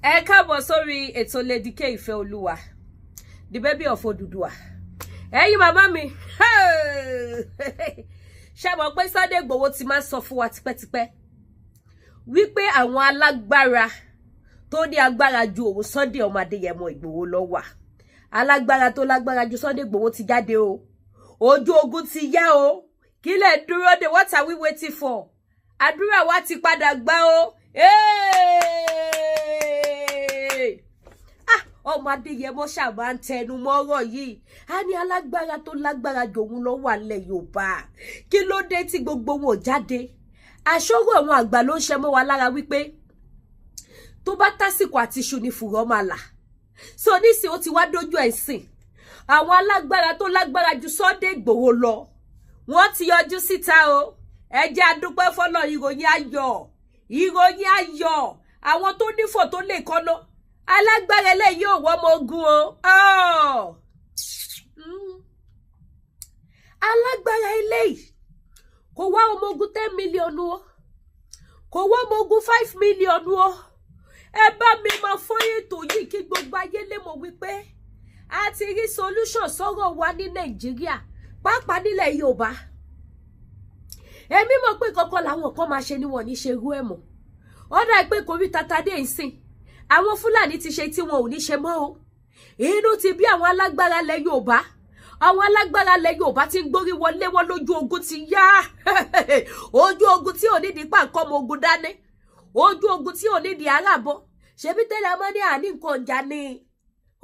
Ẹ káàbọ̀ sórí ètò Lady K Ìfẹ́ Olúwa, the baby of Odùduwà. Ẹ̀yin màmá mi, ṣe mọ̀ pé Sunday Igboho ti máa ń sọ fún wa tipẹ́tipẹ́ wípé àwọn alágbára tó ní agbára ju òun Sunday ọmọ Adéyẹmọ Ìgbòho lọ wà. Alágbára tó lágbára ju Sunday Igboho ti jáde o. Ojú ogun ti yá o. Kí lẹ̀ dúró de? What are we waiting for? Àdúrà wa ti padà gbà o. Hey! Ah, ọmọ Adéyẹmọ ṣàmà ń tẹnu mọ́rọ̀ yìí. A ní alágbára tó lágbára jòun lọ wà nílẹ̀ Yorùbá. Kí ló dé tí gbogbo wọn ò jáde? Àṣọrò àwọn àgbà ló ń ṣe mọ́ wa lára wípé tó bá tásìkò àti iṣu ni fùrọ̀ máa là. So nísìnyí, ó ti wá dójú ẹ̀ sìn. Àwọn alágbára tó lágbára ju Sunday Igboho lọ, wọ́n ti yọjú síta o. Ẹ jẹ́ a dúpẹ́ fọlọ́. Ìròyìn ayọ̀, ìròyìn ayọ̀. Àwọn tó nífò tó lè kọ́nà, alágbára eléyìí ò wọ́n ọmọ ogun o. Alágbára eléyìí kò wá ọmọ ogun 10 million o, kò wá ọmọ ogun 5 million o. Ẹ bá mi máa fọ́n ètò yìí kí gbogbo ayé lè mọ̀ wípé a ti rí solution sọ́rọ̀ wa ní Nàìjíríà, pàápàá nílẹ̀ Yorùbá. Èmi mọ̀ pé kankan làwọn kan máa ṣe ni wọ́n ní ṣe irú ẹ̀ mọ́. Ó dà pé kò rí tata dé ìsìn. Àwọn Fúlàní ti ṣe tí wọn ò ní ṣe mọ́ o. Inú ti bí àwọn alágbára lẹ̀ Yorùbá. Àwọn alágbára lẹ̀ Yorùbá ti ń gbórí wọlé wọn. Lójú ogun ti yá, ojú ogun tí ò ní di pàǹkọ́ ọmọ ogun dání, ojú ogun tí ò ní di arábọ. Ṣebí tẹ́lẹ̀ ọmọ ní àní nǹkan ọjà ni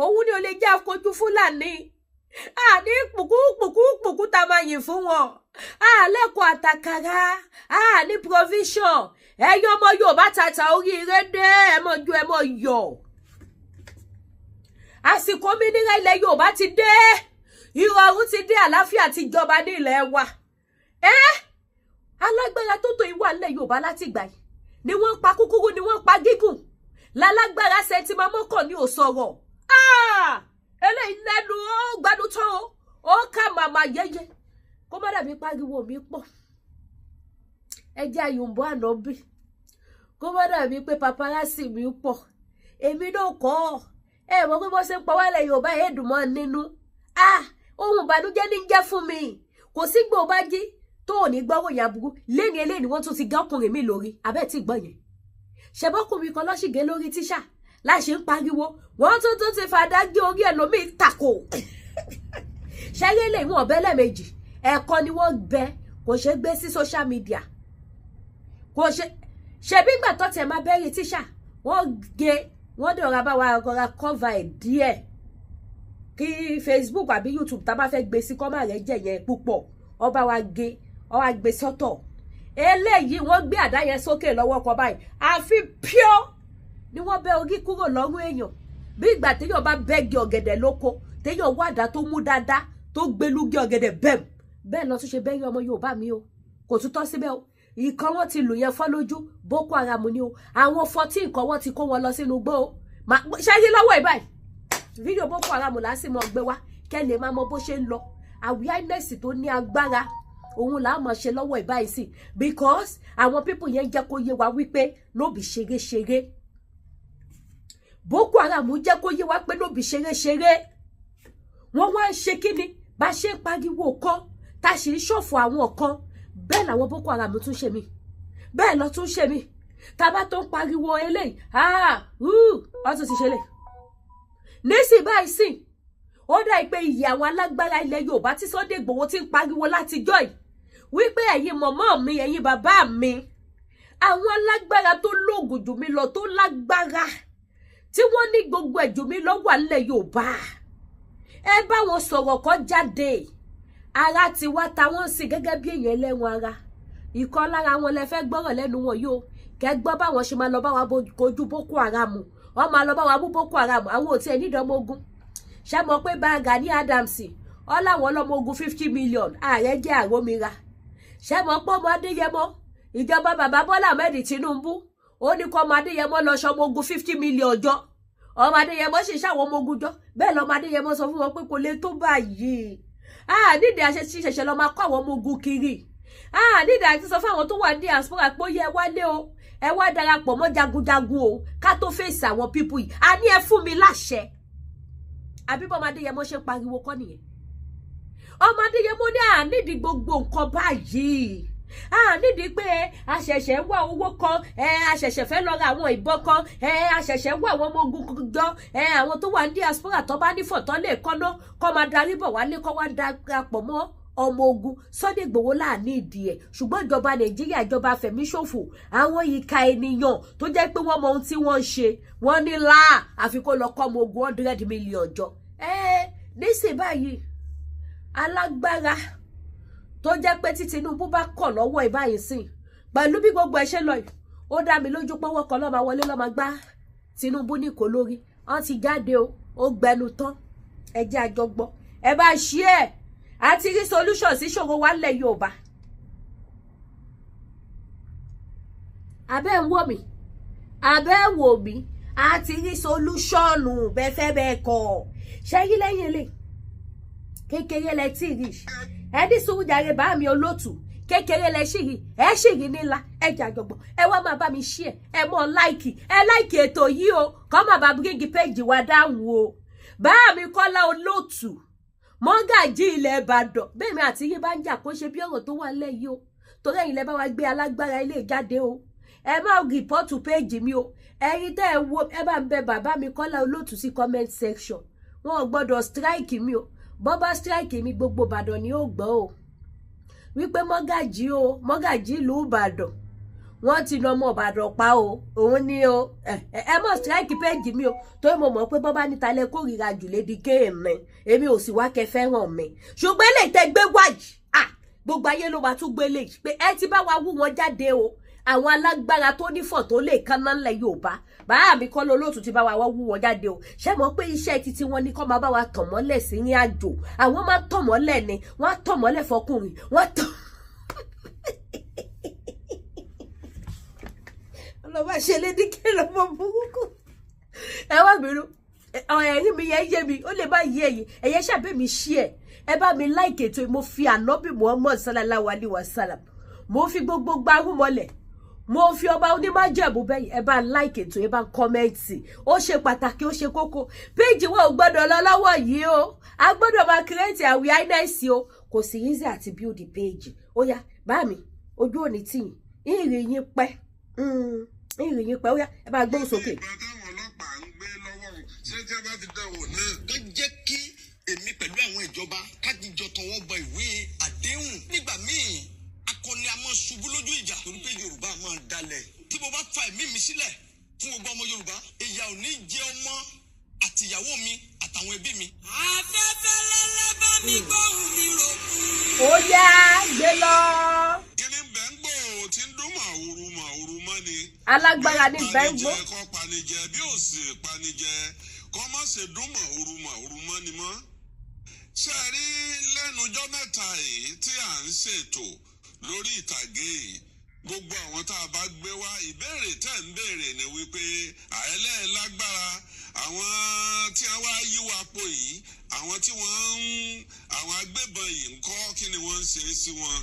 òun ni ò lè jẹ́ àfojú Fúlàní, àní pùkú pùkú pùkú tá a máa yìn fún wọn, àlẹ́kọ̀ọ́ àtàkàrà, àní provision. Ẹ̀yin ọmọ Yorùbá tata, oríire dé. Ẹ mọ̀ ju, ẹ mọ̀ yọ̀. Àsìkò òmìnira ilẹ̀ Yorùbá ti dé, ìrọ̀rùn ti dé, àlàáfíà ti jọba ní ilẹ̀ wa. Ẹ́ alágbára tó tó ìwà ilẹ̀ Yorùbá láti ìgbà yìí ni wọ́n ń pa kúkúrú, ni wọ́n ń pa gígùn. Lálágbára sẹ́ńtìmọ́mọ́kàn ni ò sọ̀rọ̀. Eléyìí lẹ́nu ó gbádùn tán o, ó kà màmá yẹ́yẹ́. Kó má dàbí pariwo mi pọ̀, ẹ jẹ́ àyùnbó ànábì. Kó má dàbí pé paparazzi mi pọ̀. Èmi náà kọ́ ẹ mọ̀ pé bó ṣe ń pa wálẹ̀ Yorùbá ẹ̀ dùn mọ́ nínú. Ah, ohun ìbànújẹ́ ní jẹ́ fún mi. Kò sí gbò bá jí tó ò ní gbọ́rọ̀ yẹn aburú lẹ́ni eléyìí. Wọ́n tún ti gé ọkùnrin mi lórí abẹ́ tí gbọ́ yẹn. Ṣẹbọ́kùnrin kan lọ́sìgé lórí tíṣà láṣẹ ń pariwo. Wọ́n tún tún ti fàdá gé orí ẹlòmíì tako ṣẹ́yẹ́ lè mú ọ̀bẹ lẹ́ẹ̀mejì. Ẹ̀kọ́ ni wọ́n bẹ, kò ṣe gbé sí social media, kò ṣe. Ṣebí ìgbà tó tẹ̀ máa bẹ́rẹ̀ tíṣà, wọ́n gé, wọ́n dọ̀ra bá wa rọra cover ẹ̀ díẹ̀ kí Facebook àbí YouTube tá a bá fẹ́ gbé sí kọ́ má rẹ̀ jẹ̀ yẹn púpọ̀. Ọba wa gé, ọ wa gbé sọ́tọ̀. Eléyìí, wọ́n gbé àdá yẹn sókè lọ́wọ́ kan báyìí, àfi pure ni wọ́n bẹ́ orí kúrò lọ́rùn èèyàn, bí ìgbà téèyàn bá bẹ́gi ọ̀gẹ̀dẹ̀ lóko, téèyàn wá àdá tó mú dáadáa tó gbẹlúgí ọ̀gẹ̀dẹ̀ bẹ́ẹ̀ bẹ́ẹ̀ lọ tún ṣe bẹ́ẹ̀. Ọmọ Yorùbá mi o, kò tún tọ́ síbẹ̀ o. Ìkan wọn ti lù yẹn fọ́ lójú, Boko Haram ni o. Àwọn 14 kan, wọ́n ti kó wọn lọ sínú igbó o. Ṣáyé lọ́wọ́ ẹ̀ báyìí, fídíò Boko Haram lásì mọ́ gbé wá kẹ́ lè máa mọ bó ṣe ń lọ. Awareness tó ní agbára òun là á mọ̀ ṣe lọ́wọ́ ẹ̀ báyìí sí, because àwọn people yẹn jẹ́ kó yé wa wípé no be ṣeré ṣeré. Boko Haram jẹ́ kó yé wa pé no be ṣeré ṣeré. Wọ́n wá ń ṣe kíni bá ṣe ń pariwo kan, tá a sì ń ṣòfò àwọn kan, bẹ́ẹ̀ làwọn Boko Haram tún ṣe mí, bẹ́ẹ̀ lọ tún ṣe mí. Tá a bá tó ń pariwo eléyìí, ah, wọ́n tún ti ṣe lè nísìnyí báyìí sìn. Ó dà pé iyì àwọn alágbára ilẹ̀ Yorùbá tí Sunday Igboho ti ń pariwo látijọ́ yìí wípé ẹ̀yin mọ̀mọ́ mi, ẹ̀yin bàbá mi, àwọn alágbára tó lóògùn jù mí lọ, tó lágbára, tí wọ́n ní gbogbo ẹ̀jù mi lọ wà nílẹ̀ Yorùbá, ẹ bá wọn sọ̀rọ̀ kọ́ jáde. Ara ti wá ta wọ́n sí gẹ́gẹ́ bí èèyàn ẹlẹ́wọ̀n ara. Ìkan lára wọn lẹ fẹ́ gbọ́rọ̀ lẹ́nu wọn yóò kẹ́ gbọ́ báwọn ṣe máa lọ bá wa kojú Boko Haram. Wọ́n máa lọ bá wa mú Boko Haram. Àwọn ò tiẹ̀ nídìí ọmọ ogun. Ṣé mọ̀ pé bá Gani Adams ọ láwọn ọlọ́mọ ogun 50 million, ààrẹ jẹ́ àrómira. Ṣé mọ̀ pé ọmọ Adéyẹmọ, ìjọba bàbá Bọ́lá Ahmed Tinubu, ó ní kọ́ ọmọ Adéyẹmọ lọ ṣọmọ ogun 50 million jọ. Ọmọ Adéyẹmọ sì ṣàwọn ọmọ ogun jọ. Bẹ́ẹ̀ lọmọ Adéyẹmọ sọ fún wọn pé kò lè tó báyìí. Ah, nídìí àṣẹ ṣíṣẹ̀ṣẹ̀ lọ máa kọ́ àwọn ọmọ ogun kiri. Ah, nídìí àti sọ fún àwọn tó wà ní diaspora pé ó yẹ wálé o. Ẹ wá darapọ̀ mọ́ jagunjagun o, ká tó fèsì àwọn people yìí. A ní ẹ fún mi láṣẹ. Àbí bọ́mọ Adéyẹmọ ṣe ń pariwo kọ́ nìyẹn? Ọmọ Adéyẹmọ ní à nídìí gbogbo nǹkan báyìí, a nídìí pé a ṣẹ̀ṣẹ̀ ń wá owó kan, ẹ a ṣẹ̀ṣẹ̀ fẹ́ lọ ra àwọn ìbọn kan, ẹ a ṣẹ̀ṣẹ̀ ń wá àwọn ọmọ ogun jọ, ẹ àwọn tó wà ní diaspora tó bá nífọ̀ tó lè kọ́ná kọ́ máa darí bọ̀ wálé, kọ́ wá darapọ̀ mọ́ ọmọ ogun Sunday Igboho láàní ìdí ẹ̀. Ṣùgbọ́n ìjọba Nàìjíríà, ìjọba fẹ̀míṣòfò, àwọn ìka ènìyàn tó jẹ́ pé wọ́n mọ ohun tí wọ́n ń ṣe, wọ́n ní láà àfi kó lọ kọ́ ọmọ ogun 100 million jọ. Ẹ nísìnyí báyìí, alágbára tó jẹ́ pé tí Tinubu bá kọ̀ lọ́wọ́ ẹ̀ báyìí sìn, pẹ̀lú bí gbogbo ẹ̀ ṣe lọ yìí, ó dá mi lójú pọ́wọ́ kan lọ́ọ́ máa wọlé, lọ́ọ́ máa gbá Tinubu ní kò lórí. Wọ́n ti jáde o, ó gbẹnu tán. Ẹ jẹ́ àjọgbọ́, ẹ bá ṣí ẹ̀. Àti rí solution sí ìṣòro wa ńlẹ̀ Yorùbá. Abẹ́ ń wò mí, abẹ́ ń wò mí, àti rí solution bẹ́ẹ̀ fẹ́ bẹ́ẹ̀ kọ́. Ṣẹ́yìn lẹ́yìn ilé kékeré lẹ tí rí. Ẹ ní sùúrù jàre, bá mi olótù, kékeré lẹ ṣì rí, ẹ ṣì rí nílá. Ẹ jàjọgbọ, ẹ wá máa bá mi ṣí ẹ, ẹ mọ like, ẹ like ètò yìí o, kọ́ máa bá bring page wa dáhùn o. Bá mi Kọ́lá Olótù, mọ́gàjí ilẹ̀ Ìbàdàn, bẹ́ẹ̀ mi àti yín bá ń jà, kó ṣe bí ọ̀rọ̀ tó wà nílẹ̀ yìí o, torí ẹ̀yin lẹ bá wa gbé alágbára ilé jáde o. Ẹ má report page mi o. Ẹ̀yin tẹ́ ẹ wo, ẹ bá ń bẹ bàbá mi Kọ́lá Olótù sí comment section. Wọn ò gbọ́dọ̀ strike mi o. Bọ́ bá strike mi, gbogbo Ìbàdàn ni ó gbọ́ o wípé mọ́gàjí o, mọ́gàjí ìlú Ìbàdàn, wọ́n ti nà ọmọ Ìbàdàn pa o. Òun ni o. Ẹ mọ̀ strike page mi o, torí mo mọ̀ pé bọ́ bá níta lẹ kórìíra jù lédi kéèmí, èmi ò sì wá kẹ fẹ́ràn mi. Ṣùgbọ́n eléyìí tẹ gbé wáyìí, gbogbo ayé ló máa tún gbé léyìí pé ẹ ti bá wa wú wọn jáde o. Àwọn alágbára tó nífọ̀ tó lè kánná ńlẹ̀ Yorùbá, bàá mi Kọ́lá Olóòtú ti bá wa wú wọn jáde o. Ṣé mọ̀ pé iṣẹ́ títí wọn ní kọ́ máa bá wa tàn mọ́lẹ̀ sí ní àjò? Àwọn máa tàn mọ́lẹ̀ ni, wọ́n á tàn mọ́lẹ̀ fọkùnrin, wọ́n tàn. Ọlọ́ba ṣe lé ní kí lọ́mọ burúkú. Ẹ wá bínú, ẹ̀rín mi yẹn yé mi, ó lè má yé ẹ̀yin. Ẹ̀yẹ ṣàbẹ̀ mi ṣí ẹ̀, ẹ bá mi like ètò. Mo fi ànábì Muhammad sallallahu alaihi wasallam, mo fi gbogbo gbárùmọ̀lẹ̀, mo fi ọba onímájẹ̀bù bẹ́yìn. Ẹ bá like ètò, ẹ bá comment, ó ṣe pàtàkì, ó ṣe kókó. Péjì wọn ò gbọ́dọ̀ lọ lọ́wọ́ yìí o, a gbọ́dọ̀ máa create awareness o. Kò sí easy àti build page. Ó yá bá mi, ojú òní tìyìn, ìrìn yín pẹ́, ìrìn yín pẹ́. Ó yá, ẹ bá gbóhùn sókè. Ìbọn táwọn ọlọ́pàá ń gbé lọ́wọ́, ṣé tí a bá ti dán wò náà. Tó jẹ́ kí èmi pẹ̀lú àwọn ìjọba kájíjọ tọwọ́ bọ ìwé àdéhùn. Nígbà míì, akọni a máa ṣubú lójú ìjà, torí pé Yorùbá máa dalẹ̀. Tí mo bá fa ẹ̀mí mi sílẹ̀ fún gbogbo ọmọ Yorùbá, ìyà ò ní jẹ ọmọ àtìyàwó mi àtàwọn ẹbí mi. Afẹ́fẹ́ lẹ́lẹ́ bá mi gbóhùn mi rò kú. Ó yá, gbé lọ. Kí ni bẹ́ẹ̀ ń gbò tí ń dún màwúrú màwúrú mọ́ ni. Alágbára ní bẹ́ẹ̀ ń gbó. Panijẹ kọ́ panijẹ, bí ò sì panijẹ kọ́ má ṣe dún màwúrú màwúrú mọ́ ni mọ́. Ṣé ẹ rí lẹ́nujọ́ mẹ́ta yìí tí à ń ṣètò lórí ìtàgé yìí, gbogbo àwọn tá a bá gbé wá, ìbéèrè tẹ́ ń béèrè ni wípé àìlẹ́ lágbára àwọn tí wọ́n wá yí wa po yìí, àwọn tí wọ́n ń àwọn agbébọn yìí ń kọ́, kí ni wọ́n ń ṣe sí wọn?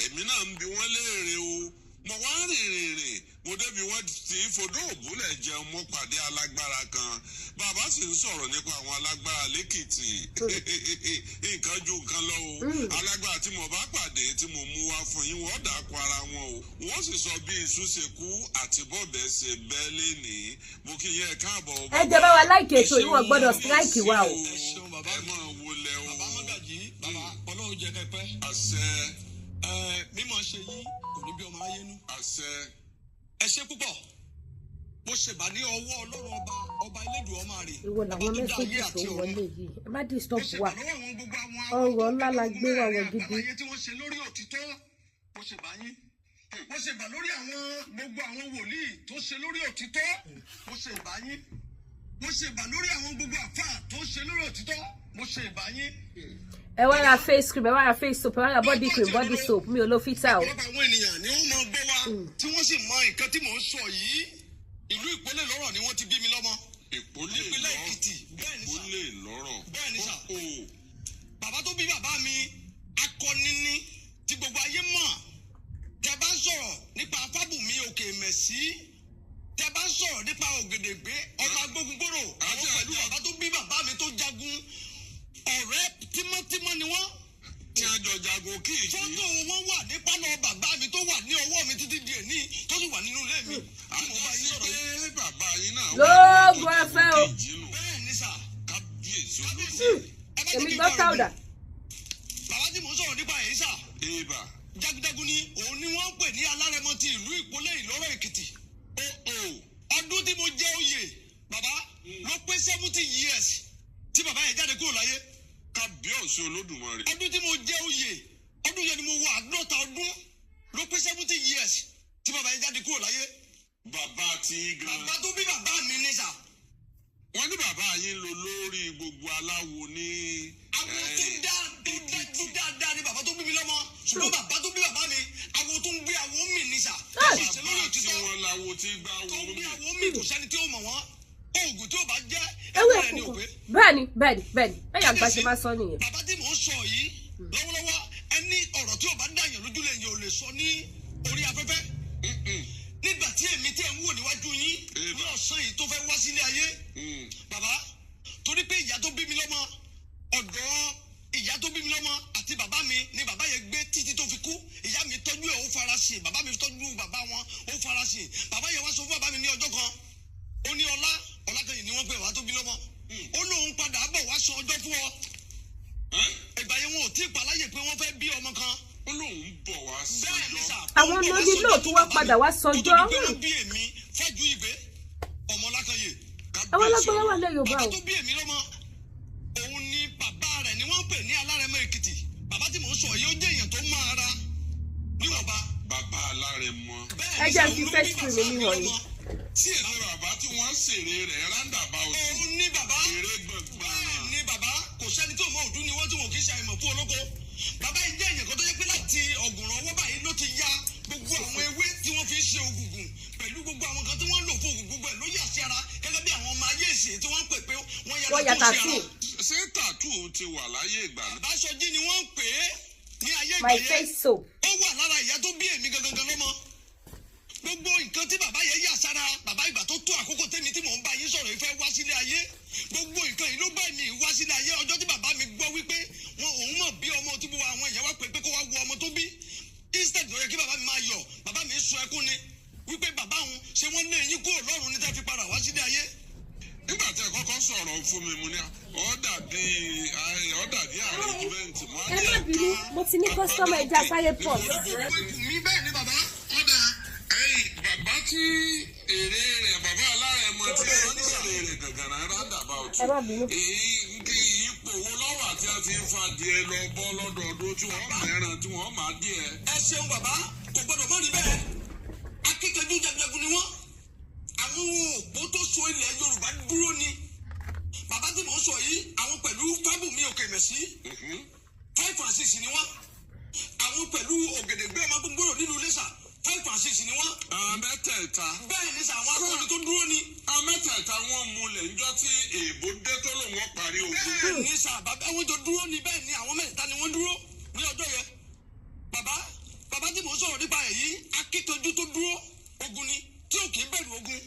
Èmi náà ń bi wọ́n léèrè o. Mo wá rìnrìn rìn, mo débi wọ́n ti fodó òbúlẹ̀ jẹun, mo pàdé alágbára kan. Bàbá sì ń sọ̀rọ̀ nípa àwọn alágbára lẹ́kìtì, nǹkan ju nǹkan lọ o. Alágbára tí mo bá pàdé tí mo mú wá fún yín, wọ́n dàkọ ara wọn o, wọ́n sì sọ bí iṣu ṣe kú àti bọ́ọ̀bẹ ṣe bẹ́ lénìí. Mo kí yín, ẹ káàbọ̀ o. Ẹ jẹ́ bá wa like ètò yìí, wọ́n gbọ́dọ̀ strike wa o. Ẹ ṣeun bàbá. Ẹ máa wọlé o. Bàbá mọ́gàjì, bàbá, Ọlọ́run jẹ́ kẹ́ pẹ́. Àṣẹ. Ẹ mímọ̀ ṣe yín kò ní bí ọmọ ayé nú. Àṣẹ. Ẹ ṣe púpọ̀, mo ṣèbà ní ọwọ́ Ọlọ́run ọba, ọba elédùn ọmọ rè. Ìwọ làwọn message tó wọlé yìí, ẹ má disturb wa. Ọrọ̀ Ọ̀rọ̀ ńlá la gbé wá wọ gidi. Àgbáyé tí wọ́n ṣe lórí òtítọ́, mo ṣèbà yín. Mo ṣèbà lórí àwọn gbogbo àwọn wòlíì tó ṣe lórí òtítọ́, mo ṣèbà yín. Mo ṣèbà lórí àwọn gbogbo àfáà tó ṣe lórí òtítọ́, mo ṣèbà yín. Ẹ wá ra face cream, ẹ wá ra face soap, ẹ wá ra body cream, body soap. Mi ò lo filter o. Ọ̀pọ̀lọpọ̀ àwọn ènìyàn ni wọ́n máa gbọ́ wa tí wọ́n sì mọ nǹkan tí mò ń sọ yìí. Ìlú Ìpínlẹ̀ lọ́rọ̀ ni wọ́n ti bí mi lọ́mọ. Ìpólè Nípínlẹ̀ lọ́rọ̀. Èkìtì, bẹ́ẹ̀ ni sà. Ìpólè lọ́rọ̀. Bẹ́ẹ̀ ni sà. Ó Bàbá tó bí bàbá mi, akọni ni tí gbogbo ayé mọ̀. Tẹ́ bá ń sọ̀rọ̀ nípa Fábùmí Òkè Ìmẹ̀sì. sọ̀rọ̀ nípa Ògèdèngbé ọmọ agbógungbòrò, àwọn pẹ̀lú bàbá tó bí bàbá mi tó jagun, ọ̀rẹ́ tímọ́tímọ́ ni wọ́n. Tí a jọ jagun kí ìjì. Fọ́tò wọn wà ní pálọ̀ bàbá mi tó wà ní ọwọ́ mi títí di èní, tó sì wà nínú ilé mi tí mo bá yín Àjọṣe sọ̀rọ̀ yìí. pé bàbá yín náà Lóògùn afẹ́ o. Kí ìjì nù. Bẹ́ẹ̀ ni sà. Kábíyèsí Kábíyèsí. Olódùmarè. Ẹ má jẹ́ Èmi kí n gbọ́ fa ọ̀rọ̀ táwùdà. gùn. Bàbá tí mò ń sọ̀rọ̀ nípa èyí sà, Ibà. jagunjagun ni òun ni wọ́n ń pè ní Alárẹ̀mọ ti ìlú Ìpólé Ìlọ́rọ̀ Èkìtì. Ó ó. Ọdún tí mo jẹ́ oyè bàbá ló pé 70 years tí bàbá yẹn jáde kúrò láyé. Kábíyèsí Olódùmarè. Ọdún tí mo jẹ́ oyè, ọdún yẹn ni mo wọ 50 ọdún, ló pé 70 years tí bàbá yẹn jáde kúrò láyé. Bàbá tí gan. Bàbá tó bí bàbá mi ní sà. Wọ́n ní bàbá yín lọ lórí gbogbo aláwo ní. Awo tó dá tó dájú dáadáa ni bàbá tó bí mi lọ́mọ, ṣùgbọ́n bàbá tó bí bàbá mi, awo tó ń gbé awo mì ní sà. Tó sì ṣe lórí Bàbá tí òtítọ́ wọ́n láwo tí gbá tó wo ń gbé mi. awo mì, kò sẹ́ni tí ó mọ̀ wọ́n. Oògùn tí ó bá jẹ́ Ewé ẹgbẹ́ rẹ̀ ni kòkó. òpé. Bẹ́ẹ̀ni, bẹ́ẹ̀ yàgbá ṣe máa sọ nìyẹn. Bàbá tí mò ń sọ yìí lọ́wọ́lọ́wọ́, ẹni ọ̀rọ̀ tí ó bá dàyàn lójú lè yàn ò lè sọ ní orí afẹ́fẹ́. Nígbà tí èmi tí ẹ̀ ń wò níwájú yín ní ọ̀sán yìí tó fẹ́ wá sílé ayé, bàbá, torí pé ìyá tó bí mi lọ́mọ, ọ̀dọ̀ ìyá tó bí mi lọ́mọ àti bàbá mi ni bàbá yẹn gbé títí tó fi kú. Ìyá mi tọ́jú ẹ̀, ó farasin. Bàbá mi tọ́jú bàbá wọn, ó farasin. Bàbá yẹn wá sọ fún bàbá mi ní ọjọ́ kan, ó ní ọlá Ọlákẹ́yìn ni wọ́n pè wá tó bí lọ́mọ, ó lóun padà bọ̀ wá sọ ọjọ́ fún ọ. Ìgbà yẹn wọn ò tí ì pa láyè pé wọ́n fẹ́ bí ọmọ kan. Ó lóun bọ̀ wá Bẹ́ẹ̀ ni sọ́jọ́. sà. Àwọn Ó ń bọ̀ wá lóní sọjọ́ náà tún fún wá bàbá padà mi. wá Kó tó sọjọ́. di pé wọ́n bí èmi Fájú Ìgbé ọmọ Ọlákẹ́yè. Àwọn alágbára wà lẹ́ Yorùbá Bàbá o. tó bí èmi lọ́mọ, òun ni bàbá rẹ̀ ni wọ́n ń pè ní Alárẹ̀mọ Èkìtì. Bàbá tí mò ń sọ yìí, ó jẹ́ èèyàn tó mọ ara níwọ̀nba. Bàbá Alárẹ̀mọ. Bẹ́ẹ̀ Ẹ ni jẹ́ sà, fi òun ló face bí screen bàbá mi mi hàn yín. lọ́mọ. Tí èdè bàbá tí wọ́n ṣèrè rẹ̀ roundabout. Òun ní bàbá. Èrè gbọ̀ngbọ̀n. Bẹ́ẹ̀ ni bàbá, kò sẹ́ni tí ò mọ òdú ni wọ́n tí wọn kì í ṣe àìmọ̀ fún olóko. Bàbá yìí jẹ́ èèyàn kan tó jẹ́ pé láti ọ̀gùnrán ọwọ́ báyìí ló ti ya gbogbo àwọn ewé tí wọ́n fi ń ṣe ògùngùn pẹ̀lú gbogbo àwọn kan tí wọ́n ń lò fún ògùn, gbogbo ẹ̀ ló yà sí ara gẹ́gẹ́ bí àwọn ọmọ ayé ìsìn tí wọ́n ń pè pé wọ́n ya Wọ́n ya tattoo sí tattoo. ara. Ṣé tattoo ti wà láyé ìgbà náà? Bàbá Sọjí ni wọ́n ń pè é ní ayé ìgbà My yẹn. face soap. Ó wà lára ìyá tó bí èmi gangan lọ́mọ. Gbogbo nǹkan tí bàbá yẹn yà sára bàbá, ìgbà tó tó àkókò tẹ́mi tí mò ń bá yín sọ̀rọ̀ yìí fẹ́ wá sílé ayé, gbogbo nǹkan yìí ló bá mi wá sílé ayé. Ọjọ́ tí bàbá mi gbọ́ wípé wọn òun mọ̀ bí ọmọ tí gbogbo àwọn èèyàn wá pé pé kó wá wo ọmọ tó bí, instead ló yẹ kí bàbá mi máa yọ̀, bàbá mi sọ ẹkún ni wípé bàbá òun ṣé wọ́n lé yín kúrò lọ́run ní tẹ́ fi padà wá sílé ayé. Nígbà tí ẹ kọ́kọ́ sọ̀rọ̀ fún mi, mo ní ó dàbí arrangement. Mo á Ẹ ní má bínú, mo ti ní customer, ẹja sáré pọ̀. Gbogbo ikùn mi, bẹ́ẹ̀ ni bàbá. Ọ̀dà ẹ̀yìn bàbá tí èrè rẹ̀, bàbá Alárẹ̀mọ tí wọ́n ní èrè rẹ̀ gàgàrà roundabout. Ẹ má bínú. Èyí kí ipò wo lọ́wọ́ àti àti ń fa díẹ̀ lọ bọ́ lọ́dọọdún tí wọ́n mẹ́ràn tí wọ́n máa díẹ̀. Ẹ ṣeun bàbá, kò gbọdọ̀ mọ́ rí bẹ́ẹ̀. Akíkanjú jagunjagun ni wọ́n. Àwọn òpó tó so ilẹ̀ Yorùbá dúró ni bàbá tí mò ń sọ yìí. Àwọn pẹ̀lú Fábùmí Òkè Mẹ̀sí, five and six ni wọ́n. Àwọn pẹ̀lú Ògèdèngbé ọmọ gbogbo nílùú Iléṣà, five and six ni wọ́n. Àwọn mẹ́tẹ̀ẹ̀ta. Bẹ́ẹ̀ ni sà, àwọn akọni tó dúró ni. Àwọn mẹ́tẹ̀ẹ̀ta wọ́n múlẹ̀ níjọ́ tí èèbó dé tó lòun ó parí ogun. Bẹ́ẹ̀ ni sà, bàbá wọn jọ dúró ni. Bẹ́ẹ̀ ni, àwọn mẹ́tẹ̀ẹ̀ta ni wọ́n dúró ní ọjọ́ yẹn. Bàbá tí mò ń sọ̀rọ̀ nípa ẹ̀ yìí, akíkanjú tó dúró ogun ni tí ò kì í bẹ̀rù ogun.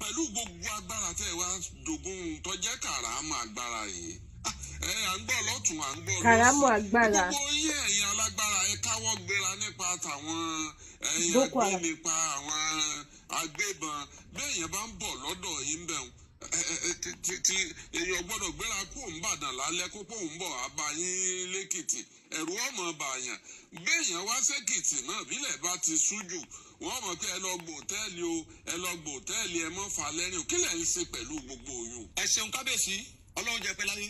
Pẹ̀lú gbogbo agbára tẹ́ ẹ wá jogún tó jẹ́ kàràmù agbára yìí. Ah, ẹ à ń gbọ́ lọ́tún, à ń gbọ́ lọ́sì. Kàrámù agbára. Gbogbo yín ẹ̀yin alágbára, ẹ káwọ́ gbéra nípa tàwọn ẹ̀yin Boko Haram. agbénipa, àwọn agbébọn. Bẹ́ẹ̀ yẹn bá ń bọ̀ lọ́dọ̀ yín bẹ̀ tí èèyàn gbọ́dọ̀ gbéra kó ń bàdàn lálẹ́ kó pò ń bọ̀ abá yín lẹ́kìtì, ẹ̀rù ọmọ bàyàn. Béèyàn wá sẹ́kìtì náà, bílẹ̀ bá ti sújù, wọ́n mọ̀ pé ẹ lọ gbòtẹ́ẹ̀lì o, ẹ lọ gbòtẹ́ẹ̀lì, ẹ mọ́ fà lẹ́rìn o. Kí lẹ̀ ń ṣe pẹ̀lú gbogbo oyún? Ẹ ṣeun kábíyèsí, Ọlọ́run jẹ́ pẹ́ láyé.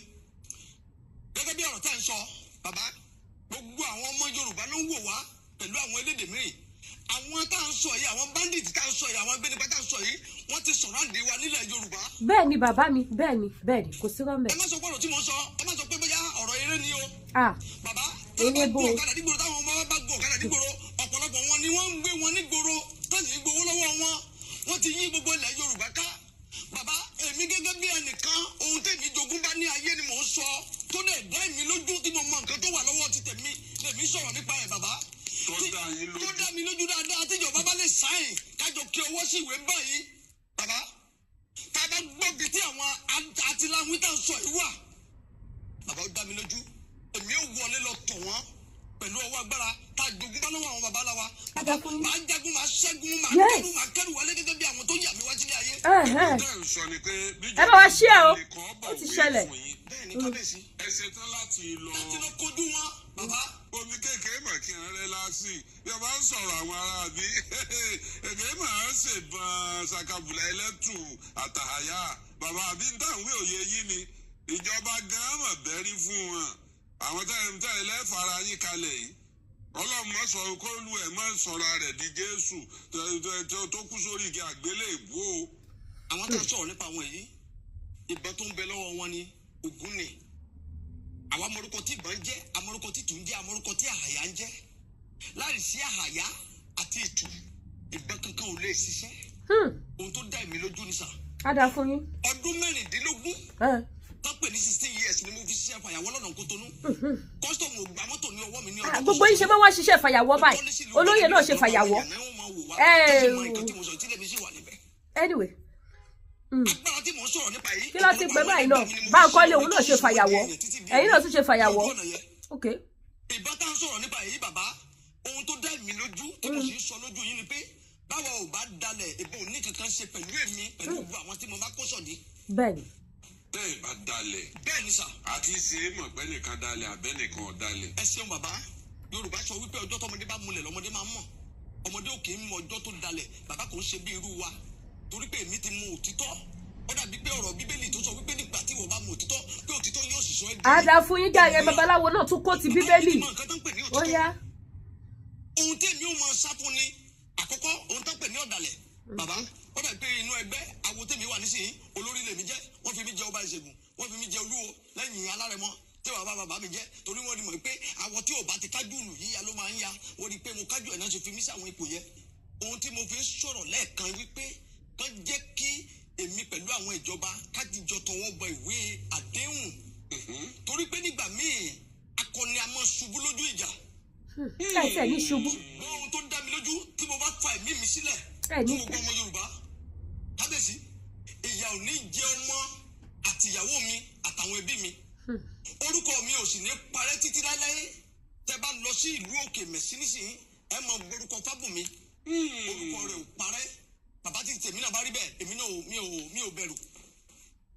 Gẹ́gẹ́ bí ọ̀rọ̀ tá à ń sọ bàbá, gbogbo àwọn ọmọ Yorùbá ló ń wò wá pẹ̀lú àwọn elédè míì. Àwọn tá à ń sọ yìí, àwọn bandit tá à ń sọ yìí, àwọn agbẹnipa tá à ń sọ yìí, wọ́n ti sọ̀rọ̀ àǹdí wa nílẹ̀ Yorùbá. Bẹ́ẹ̀ ni bàbá mi, bẹ́ẹ̀ ni, bẹ́ẹ̀ ni, kò sí rọ́mẹ̀. Ẹ má sọ pé ọ̀rọ̀ tí mo ń sọ, ẹ má sọ pé bóyá ọ̀rọ̀ eré ni o. Ah. Bàbá, Eré tí bò. wọ́n bá gun ọ̀kadà nígboro, táwọn ọmọ bá gun ọ̀kadà nígboro, ọ̀pọ̀lọpọ̀ wọn ni wọ́n ń gbé wọn nígboro tọ́sí gbowó lọ́wọ́ wọn. Wọ́n ti yí gbogbo ilẹ̀ Yorùbá ká. Bàbá, èmi gẹ́gẹ́ bí ẹnìkan, ohun tèmi jogún bá ní ayé ni mò ń sọ tó dẹ̀ dá èmi lójú, tí mo mọ nǹkan tó wà lọ́wọ́ ti tèmi lèmi sọ̀rọ̀ nípa ẹ̀ bàbá. Tó dá yín lójú. Tó dá mi lójú dáadáa, tíjọba bá lè sáyìn kájọ kí ọwọ́ sí ìwé báyìí bàbá. láwọn tá à ń sọ yìí wà. Bàbá, ó dá mi lójú, èmi ò wọlé lọ tọ̀ wọ́n pẹ̀lú ọwọ́ agbára tá a jogún bá lọ́wọ́ àwọn baba ńlá wa. Ada fún yín. Màá jagun, màá ṣẹ́gun, màá Yes. kẹ́rù, màá kẹ́rù wọlé gẹ́gẹ́ bí àwọn tó yà mí wá sílé ayé. Ẹ̀hẹ́n. Tẹ́ ń sọ ni pé Ẹ bá wa share o. lè kọ́ bọ̀ Ó ti wé ṣẹlẹ̀. fún yín. Bẹ́ẹ̀ ni, kábíyèsí. Ẹ ṣetán láti lọ. Láti lọ kojú wọn, bàbá. Omi kékeré mà kí n rẹ lásì bí a bá ń sọ̀rọ̀ àwọn ará bí èké mà ń ṣèbọn ṣàkàbùlà ẹlẹ́tù àtàhàyà bàbá àbí ń tàwé òye yìí ni ìjọba gan-an mà bẹ́rí fún wọn àwọn tẹ́ ẹ lẹ́fara yín kalẹ̀ yìí. Ọlọ́run má sọ kó lu ẹ̀ má sọ̀rọ̀ rẹ̀ di Jésù tó kú sórí igi àgbélébùú o. Àwọn tá a sọ̀rọ̀ nípa àwọn yìí, ìbọn tó ń bẹ lọ́wọ́ wọn ni Ògún ni. Àwa amorúkọ tí ìbọn jẹ́, amorúkọ tí ìtù ń jẹ́, amorúkọ tí àhàyà ń jẹ́. Láì sí àhàyà àti ìtù, ìbọn kankan ò lè ṣiṣẹ́. Ohun tó dá èmi lójú ni sà, Ada fún yín. ọdún 16 Ẹ. tó pè ní 16 years ni mo fi ṣiṣẹ́ fàyàwọ́ lọ́nà Kótónú. Custom ò gba mọ́tò ní ọwọ́ mi ní Ah, ọdún. gbogbo yín ṣe bá wá ṣiṣẹ́ fàyàwọ́ báyìí, olóyè náà ṣe fàyàwọ́. Anyway, Agbára tí mò ń sọ̀rọ̀ nípa yìí. Kí ló ti pẹ́ báyìí náà? Báńkọ́lé òun náà ṣe fàyàwọ́, ẹ̀yin náà tún ṣe fàyàwọ́. Ok. Ìbá tá à ń sọ̀rọ̀ nípa yìí, bàbá, ohun tó dá mi lójú tí mo sì ń sọ lójú yín ni pé báwa ò bá dalẹ̀, ìbọn ò ní kankan ṣe pẹ̀lú èmi, pẹ̀lú gbogbo àwọn tí mo bá kó sọ̀dí. Bẹ́ẹ̀ni. Tẹ́ ẹ bá dalẹ̀, Bẹ́ẹ̀ ni sà. àti ṣe é mọ̀ pé nìkan dalẹ̀ àbẹ́nìkan ò dalẹ̀. Ẹ ṣeun, bàbá. Yorùbá sọ wípé ọjọ́ tọmọdé bá múlẹ̀ lọmọdé máa ń mọ̀. Ọmọdé ò kì í mọ ọjọ́ tó dalẹ̀, bàbá. Kò ń ṣe bí irú wa, torí pé èmi ti mọ òtítọ́. Ó dàbí pé ọ̀rọ̀ Bíbélì tó sọ wípé nígbà tí ìwọ bá mọ òtítọ́, pé òtítọ́ yóò sì sọ ẹ́ di. Ada fún yín jàre. Babaláwo náà tún kó ti Bíbélì. Bàbá, èmi ti mọ nǹkan tó ń pè ní Ó òtítọ́. yá. Ohun tí èmi ò mọ sá fún ni àkọ́kọ́, ohun tó ń pè ní ọ̀dàlẹ̀. Bàbá, ó dàbí pé inú ẹgbẹ́ awo tèmi wà nísìnyí, olórí lèmi jẹ́. Wọ́n fi mí jẹ ọba ìṣègùn, wọ́n fi mí jẹ olúwo lẹ́yìn alárẹ̀mọ tí bàbá bàbá mi jẹ́, torí wọ́n rí mọ̀ pé àwọ̀ tí ò bá ti kájú ìlú yíya ló máa ń ya. Wọ́n rí pé mo kájú ẹ̀ náà ṣe fi mí sí àwọn ipò yẹn. Ohun tí mo fi ń sọ̀rọ̀ lẹ́ẹ̀kan wípé kán jẹ́ kí èmi pẹ̀lú àwọn ìjọba kájíjọ tọwọ́ bọ ìwé àdéhùn, torí pé nígbà míì akọni a máa ṣubú lójú ìjà. Ẹ tẹ̀ ní ṣubú. Ṣùgbọ́n ohun tó dá mi lójú, tí mo bá fa ẹ̀mí mi sílẹ̀ Ẹ ní fún gbogbo ọmọ Yorùbá, kábíyèsí, ìyà ò ní jẹ ọmọ àti ìyàwó mi àtàwọn ẹbí mi. Orúkọ mi ò sì ní parẹ́ títí láéláé. Tẹ bá lọ sí ìlú Òkè Mẹ̀sí nísìnyí, ẹ mọ orúkọ Fábùnmi, orúkọ rẹ̀ ò parẹ́. Bàbá, tí tèmi náà bá rí bẹ́ẹ̀, èmi náà mi ò bẹ̀rù.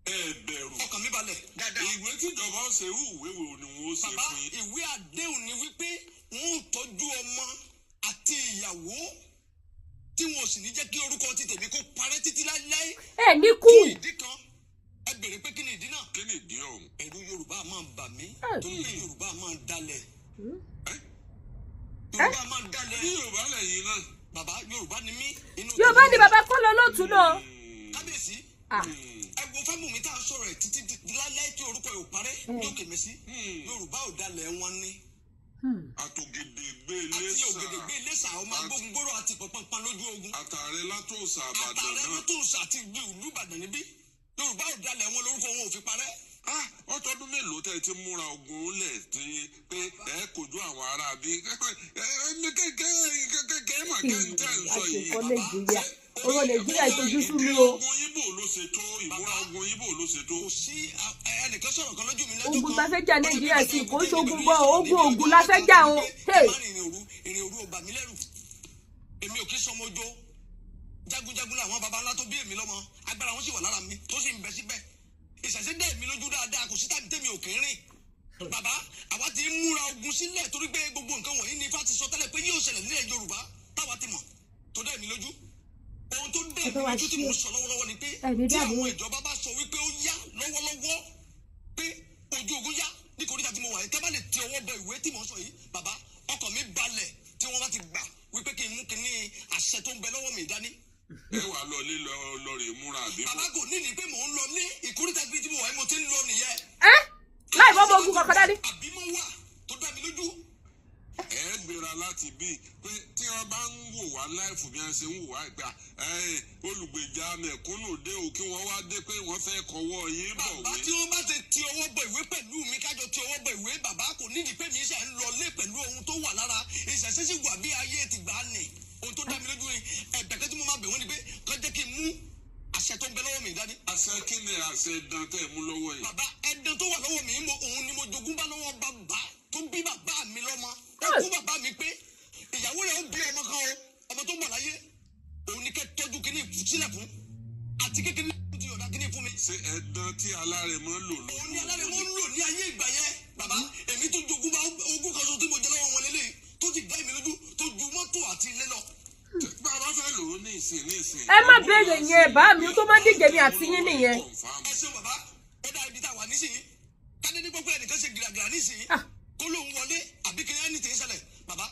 Ẹ bẹ̀rù. Ọkàn mi balẹ̀ dáadáa. Ìwé tíjọba ó ṣe, irú ìwé wo ni wọ́n ó ṣe Bàbá, fún yín? ìwé àdéhùn ni wípé wọn ò tọ́jú ọmọ àti ìyàwó, tí wọn ò sì ní jẹ́ kí orúkọ ti tèmi kó parẹ́ títí láéláé. Ẹ ní kú. Fún ìdí kan, ẹ béèrè pé kí ni ìdí náà? Kí ni ìdí ọ̀hún? Ẹ̀rù Yorùbá máa ń bà mí, torí pé Yorùbá máa ń dalẹ̀. Yorùbá máa ń dalẹ̀. Ní Yorùbá lẹ́yìn náà. Bàbá, Yorùbá ni mí. Inú Yorùbá ni bàbá kọ́ lọ lóòtú náà. Kábíyèsí, Ah. ẹ wo Fábùnmi tá à ń sọ̀rọ̀ ẹ̀ títí láéláé tí orúkọ ẹ̀ ò parẹ́ ní Òkè Mẹ́sí. Yorùbá ò dalẹ̀ wọn ni. Àtògèdègbè Àti Iléṣà. Ògèdègbè Iléṣà, ọmọ agbógungbòrò àti pọ̀pọ̀npọ̀n lójú ogun. Àtàrẹ látòsà Àbàdàn Àtàrẹ náà. lótòsà àti ìlú Ìbàdàn níbí. Yorùbá ò dalẹ̀ wọn, lórúkọ wọn ò fi parẹ́. Ah, ọtọdún mélòó tẹ́ ẹ ti múra ogun lẹ̀ tí pé ẹ kojú àwọn ará bí ẹni kékeré kékeré mà kéńtẹ́ ń sọ yìí? Àṣekọ Nàìjíríà, ọ̀rọ̀ Nàìjíríà ìtọ́jú sú mi o. Ogun Ibo ló ṣe tó, ìmúra ogun Ibo ló ṣe tó. Kò sí ẹnìkan sọ̀rọ̀ kan lójú mi lọ́jọ́ Ogun kan. ta fẹ́ jà Nàìjíríà sí, kò ń ṣogun bọ́, ogun ogun la fẹ́ jà o. Hey. Má rìnrìn òru, ìrìn òru ò bà mí lẹ́rù. Èmi ò kí sọmọ ojó. Jagunjagun làwọn baba ńlá tó bí èmi lọ́mọ, agbára wọn sì wà lára mi tó sì ń bẹ síbẹ̀. Ìṣẹ̀ṣẹ̀ dẹ̀ mi lójú dáadáa, kò sí tàbí tèmi ò kí ń rìn. Bàbá, àwa ti ń múra ogun sílẹ̀, torí pé gbogbo nǹkan wọ̀nyí ni Ifá ti sọ tẹ́lẹ̀ pé yóò ṣẹlẹ̀ nílẹ̀ Yorùbá táwa ti mọ̀ tó dẹ̀ mi lójú. Ohun tó dẹ̀ Ẹ bá mi wa lójú tí ṣe. mo sọ lọ́wọ́lọ́wọ́ ni pé Ẹ ní tí dààmú. àwọn ìjọba bá sọ wípé ó yá lọ́wọ́lọ́wọ́, pé ojú ogun yá ní koríta tí mo wà yìí, tẹ́ bá lè ti ọwọ́ bọ ìwé tí mò ń sọ yìí, bàbá, ọkàn mi balẹ̀ tí wọ́n bá ti gbà wípé kí n mú kíní àṣẹ tó ń bẹ lọ́wọ́ mi dání. Ẹ wà lọ lé lọ lọ rè múra àbí bò? Bàbá, kò nídìí pé mò ń lọ ní ìkóríta tí mo wà yìí, mo ti ń lọ nìyẹn. Ẹ láì bọ́ bọ́ ogun kankan dání. Àbímọ wà tó dá mi lójú. Ẹ gbéra láti bí pé tí wọ́n bá ń wò wá láìfù bí wọ́n ṣe ń wò wá ìgbà olùgbèjà mẹ̀kúnnù dé o, kí wọ́n wá dé pé wọ́n fẹ́ kọ́wọ́ yín Bàbá, bọ̀wé. tí wọ́n bá ti ti ọwọ́ bọ ìwé pẹ̀lú mi, kájọ ti ọwọ́ bọ ìwé, bàbá, kò nídìí pé mi ṣe ń lọ lé pẹ̀lú ohun tó wà lára. Ìṣẹ̀ṣẹ̀ sì wà bí ayé ti gbà á nì. Ohun tó dá mi lójú ni ẹ̀bẹ̀ kan tí mo máa bẹ̀ wọ́n ni pé kán jẹ́ kí n mú Àṣẹ tó ń bẹ lọ́wọ́ mi dání. Àṣẹ kí ni àṣẹ dán tẹ́ ẹ mú lọ́wọ́ yìí? Bàbá, ẹdun tó wà lọ́wọ́ mi mo òun ni mo jogún bá lọ́wọ́ bàbá tó bí bàbá mi lọ́mọ. Ó kú bàbá mi pé ìyàwó rẹ̀ ó bí ọmọ kan o, ọmọ tó ń bọ̀ láyé òun ni kẹ́ tọ́jú kíní sílẹ̀ fún àti kékeré ti yọ̀dá kíní fún mi. Ṣé ẹ̀dán tí alárẹ̀mọ lò lójú? Òun ni alárẹ̀mọ ń lò ní ayé ìgbà yẹn. Bàbá, èmi tó jogún bá ogún kan ṣoṣo tí mo jẹ lọ́wọ́ wọn lélẹ́yìí tó ti dá èmi lójú tó ju mọ́tò àti ilé lọ. Bàbá fẹ́ lò ó ní ìsìn ní ìsìn. Ẹ má béèrè yẹn, bá mi tó má díje mi àti yín nìyẹn. Ẹ ṣeun bàbá. Ó dá ibi tá a wà nísìnyí kádé ní gbogbo ẹnìkan ṣe gìràgìrà nísìnyí kó lóun wọlé àbí kí ẹni tí ń ṣẹlẹ̀. Bàbá,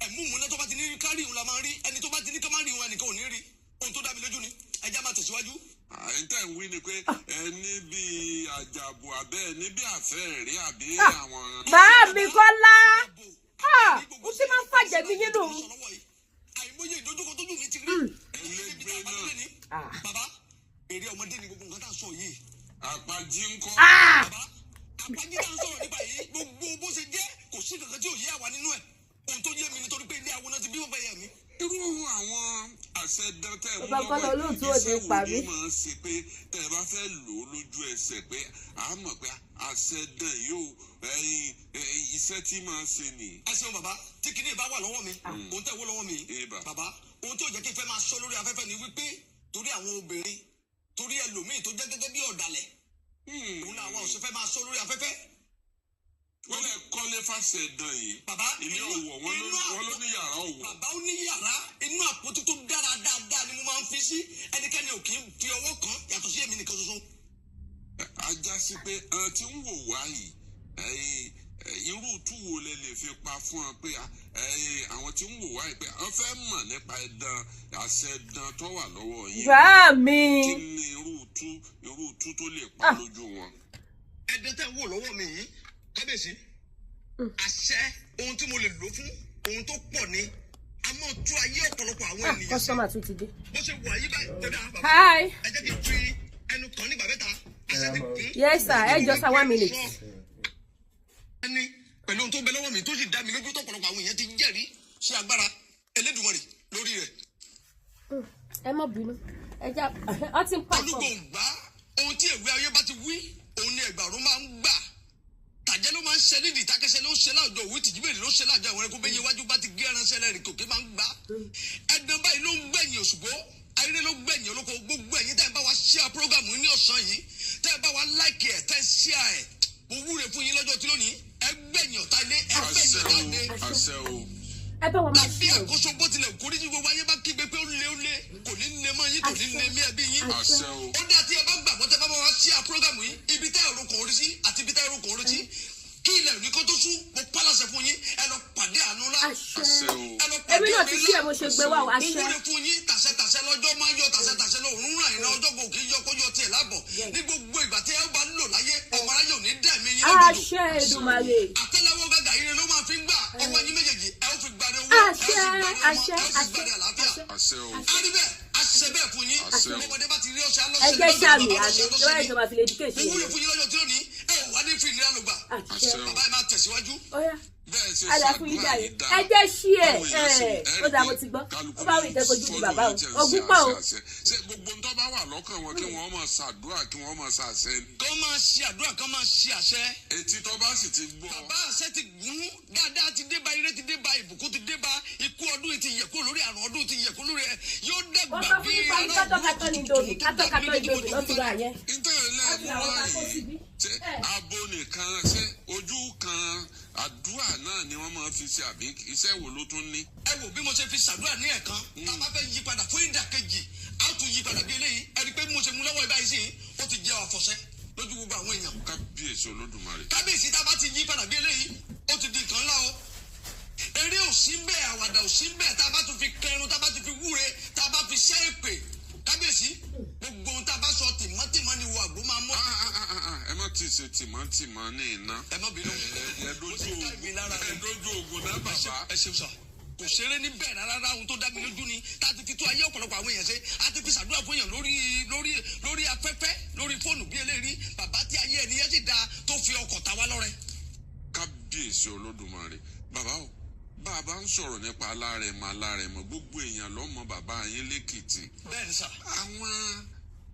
ẹ̀mú múná tó bá ti ní kárí òun la máa ń rí, ẹni tó bá ti ní ká má rí òun ẹnìkan ò ní rí. Ohun tó dá mi lójú ni ẹja máa tẹ̀síwájú. Àyíntẹ́ ń wí ni pé ẹni bíi àjàbù abẹ́ ẹni bíi àfẹ́ rí àbí àwọn. Bá mi Kọ́lá, ó sì máa ń fàjẹ́ mi nínú. Àìmọye ìdojúkọ tójú mi ti rí níbi tá a bá délé ni. Bàbá, èrè ọmọdé ni gbogbo nǹkan tá a sọ yìí. Àpàjì ń kọ́. Bàbá, àpàjì tá a sọ̀rọ̀ nípa yìí, gbogbo bó ṣe jẹ́ kò sí kankan tí ò yé àwa nínú ẹ̀. Ohun tó yé mi nítorí pé ilé àwọn náà ti bí wọ́n bá yẹ mi. Irú àwọn àṣẹ dán tẹ́ ẹ mú Bàbá Kọ́lá olóòtú òde iṣẹ́ pa wo mí. ni máa ń ṣe pé tẹ́ ẹ bá fẹ́ lò ó lójú ẹsẹ̀ pé a mọ̀ pé àṣẹ dán yóò ẹyin iṣẹ́ tí máa ń ṣe nìyí. Ẹ ṣeun bàbá. Tí kinní bá wà lọ́wọ́ mi, ohun tẹ́ wó lọ́wọ́ mi yìí, Eba. bàbá, ohun tó jẹ́ kí n fẹ́ máa sọ lórí afẹ́fẹ́ ni wípé torí àwọn obìnrin, torí ẹlòmíì tó jẹ́ gẹ́gẹ́ bí ọ̀dàlẹ̀, òun làwọn ò ṣe fẹ́ máa sọ lórí afẹ́fẹ́. Wọ́n lè kọ́lé fàṣẹ dán yìí. Bàbá, Ilé ọ̀wọ̀ wọ́n ló ní yàrá ọ̀wọ̀. Bàbá, ó ní yàrá inú àpótí tó dára dáadáa ni mo máa ń fi sí. Ẹnikẹ́ni ò kì í fi ọwọ́ kàn yàtọ̀ sí èmi nìkan ṣoṣo. Ajá sí pé ẹn tí ń wò wá yìí, ẹyin, irú tú wo lẹ lè fi pa fún ọ pé ẹyin, àwọn tí ń wò wá yìí pé wọ́n fẹ́ mọ̀ nípa ẹ̀dán àṣẹ dán tó wà lọ́wọ́ yìí. Bá mi. Kí ni irú tú tó lè pa lójú wọn? Ẹdun tẹ́ ń wò lọ́wọ́ mi yìí, kábíyèsí, àṣẹ ohun tí mo lè lò fún ohun tó pọ̀ ni a máa tú ayé ọ̀pọ̀lọpọ̀ àwọn ènìyàn sí. Customer tún ti dé. Bó ṣe wà yí báyìí tó dáa bàbá. Hi. Ẹ jẹ́ kí n fi ẹnu kàn nígbà mẹ́ta, àṣẹ ti kún. Yes sir, ẹ jọ sir, 1 minute. Ẹni pẹ̀lú ohun tó ń bẹ lọ́wọ́ mi tó sì dá mi lójú tọ̀pọ̀lọpọ̀ àwọn èèyàn ti jẹ́rìí sí agbára Elédùmarè lórí rẹ̀. Ẹ má bínú, ẹ já ọ ti ń pàṣọ. Olùgbòǹgbà, ohun tí èwe ayé bá ti wí òun ni ẹgbàrún máa ń gbà. Tàjẹ́ ló máa ń ṣe nídìí, tákẹ́sẹ́ ló ń ṣe láwùjọ òwe, tìjúbèrè ló ń ṣe láwùjọ àwọn ẹranko bẹ́yẹ iwájú bá ti gé ẹranṣẹ́ lẹ́rìí kòkè máa ń gbà. Ẹ̀dán báyìí ló ń gbẹ̀yìn òṣùgbó, ayé ló gbẹ̀yìn olóko. Gbogbo ẹ̀yin tẹ́ ẹ bá wa share program ní ọ̀sán yìí, tẹ́ ẹ bá wa like ẹ̀, tẹ́ ẹ share ẹ̀, mo wúre fún yín lọ́jọ́ tí lónìí, ẹ gbẹ̀yìn ọ̀tá ilé, ẹ gbẹ̀yìn Àṣẹ ọ̀tá o, ilé. àṣẹ o. Ẹ bá wọn máa Bí ṣe o. àkóso bó tilẹ̀ kórí tí gbogbo ayé bá kígbe pé ó lé ó lé, kò ní lé mọ́ yín, kò ní lé mí ẹbí yín. Àṣẹ o. Ó dá tí ẹ bá gbàgbọ́, tẹ́ bá bá wa share program yìí, ibi tẹ́ ẹ̀rọ kò rí sí àti ibi tẹ́ ẹ̀rọ kò rí sí, kí ilẹ̀ òní kó tó sú, mo pálàṣẹ fún yín, ẹ lọ pàdé àánú ńlá. Àṣẹ. Àṣẹ o. Ẹ lọ pàdé Èmi náà ti oore ṣí ńlá. ẹ mo ṣe gbé wá o, Mo àṣẹ. wúre fún yín, tàṣẹ tàṣẹ lọ́jọ́ máa ń yọ, tàṣẹ tàṣẹ lọ́rùn ràn iná ọjọ́ kò kí yọ kó yọ tiẹ̀ lábọ̀. Ní gbogbo ìgbà tí ẹ bá lò láyé, ọmọ aráyé ò ní dẹ̀mí yín lójijì. Àṣẹ Èdùmàrè. Àtẹ́lẹwọ́ gàgà ire ló máa fi ń gbà. Ọwọ́ yín méjèèjì ẹ ó fi gbàre owó, ẹ ó sì Àṣẹ, gbàre ọmọ, àṣẹ, ẹ ó sì àṣẹ, gbàre àlàáfíà. àṣẹ. Àṣẹ o. A rí bẹ́ẹ̀, àṣẹ bẹ́ẹ̀ fún yín. Àṣẹ o. Ọmọdé bá ti rí ọṣẹ Ẹ alọ́ṣẹ jẹ́ sàmì lọ́jọ́, àmì ọṣẹ ìjọba alọ́ṣẹ ìjọba fi lè dúkè ṣe ni. Mo wúre yẹn. fún yín lọ́jọ́ tí ó ní ẹ ò wá ní fi ìnira lò gbà. Àṣẹ. Àṣẹ o. Bàbá, ẹ máa tẹ̀síwájú. Óyá. Bẹ́ẹ̀ ṣe Àdá fún yín ṣàdúrà jàre. yìí dáa. Ẹ jẹ́ ṣí ẹ Táwọn èèyàn sì ẹ ó dáa, mo ti gbọ́. Kálukú Ó bá wí ìtẹ́kojú di bàbá o. fọ́lọ̀ yìí Ogún tẹ̀ ń pọ̀ o. ṣe àṣẹ. Ṣé gbogbo ń tó bá wà lọ́kàn wọn kí wọ́n máa ṣàdúrà, kí wọ́n máa ṣàṣẹ ni? Kán máa ṣe àdúrà, kán máa ṣe àṣẹ. Etí tó bá sì ti gbọ́. Bàbá, àṣẹ ti gún dáadáa ti dé bá, ire ti dé bá, ìbùkún ti dé bá, ikú ọdún yìí ti yẹ kúrò lórí, àrùn ọdún ti yẹ kúrò lórí ẹ, yóò dàgbà Wọ́n sọ fún bí yín parí kátọ́kátọ́ ní Indomie, kátọ́kátọ́ Indomie ló ti rà yẹn. Nítorí Láti lẹ́ẹ̀mú àwọn wá kakó yìí, síbí. ṣé abo nìkan, ṣé ojú kan àdúrà náà ni wọ́n máa fi ṣe àbí iṣẹ́ wo ló tún ní? Ẹ wò bí mo ṣe fi ṣàdúrà ní ẹ̀kan, tá a bá fẹ́ yí padà fún ìdàkejì, á tún yí padà bí eléyìí. Ẹ rí i pé bí mo ṣe mú lọ́wọ́ ìbáyìí sí, ó ti jẹ́ àfọ̀ṣẹ lójú gbogbo àwọn èèyàn. Kábíyèsí Olódùmarè. Kábíyèsí, tá a bá ti yí padà bí eléyìí, ó ti di nǹkan ńlá o. Eré ò sí bẹ́ẹ̀, àwàdà ò sí bẹ́ẹ̀. Tá a bá tún fi kẹrun, tá a bá tún fi wúre, tá a bá fi ṣẹ́ èpè, kábíyèsí, gbogbo ohun tá a bá sọ tìmọ́tìmọ́ ni wo àgbo máa mọ́. Ah, ah, ah, ah, ẹ má ti ṣe tìmọ́tìmọ́ ní iná. Ẹ má bínú. Ẹ Ó ti dójú ká ìwé lára ogun, ẹ rẹ. dójú ogun náà bàbá. Ẹ ṣeun sà. Kò ṣeré ní bẹ́ẹ̀ rárá rárá. Ohun tó dá mi lójú ni tá a ti fi tó ayé ọ̀pọ̀lọpọ̀ àwọn èèyàn ṣe, a ti fi ṣàdúrà fún èèyàn lórí lórí lórí afẹ́fẹ́, lórí fóònù bí eléyìí, bàbá, tí ayé ẹni yẹn sì dáa tó fi ọkọ̀ ta wá lọ́rẹ. Kábíyèsí Olódùmarè. Bàbá o, bàbá ń sọ̀rọ̀ nípa alárẹ̀mọ, alárẹ̀mọ, gbogbo èèyàn ló mọ bàbá yín lẹ́kìtì. Bẹ́ẹ̀ ni sà. Àwọn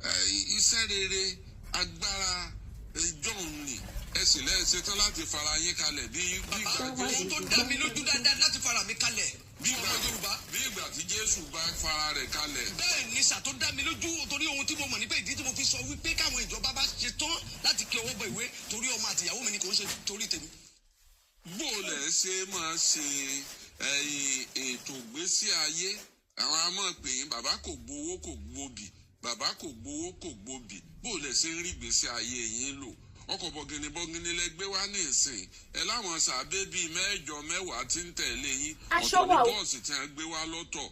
Iṣẹ́ rere agbára ìjọ́un ni ẹ sì lẹ́ẹ̀ṣẹ̀ tán láti fara yín kalẹ̀ bí Bàbá, ìgbà ohun Jésù tó dá mi lójú dáadáa láti fara mi kalẹ̀ bí fún ìgbà ọmọ Yorùbá. Bí ìgbà tí Jésù bá fara rẹ̀ kalẹ̀. Bẹ́ẹ̀ ni sà, tó dá mi lójú, torí ohun tí mo mọ̀ ní pé ìdí tí mo fi sọ wípé káwọn ìjọba bá ṣe tán láti kí ọwọ́ bọ ìwé, torí ọmọ àtìyàwó mi ni, kò ń ṣe torí tèmi. Bó o lẹ̀ ṣe máa ṣe ẹ̀yìn ètò ìgbésí ayé, àwọn a máa pè yín bàbá kò gbowó kò gbobì, bàbá kò gbowó kò gbobì. Bó o lẹ̀ ṣe ń rí ìgbésí ayé yín lò? Ọkọ̀ bọ̀gìnì bọ̀gìnì lẹ gbé wá ní ìsìn ẹ, láwọn sàbẹ́ bíi 8 10 tí ń tẹ̀lé yín. Aṣọ Ọ̀tọ̀ ní wà o. bọ́ọ̀sì tí wọ́n gbé wá lọ́tọ̀.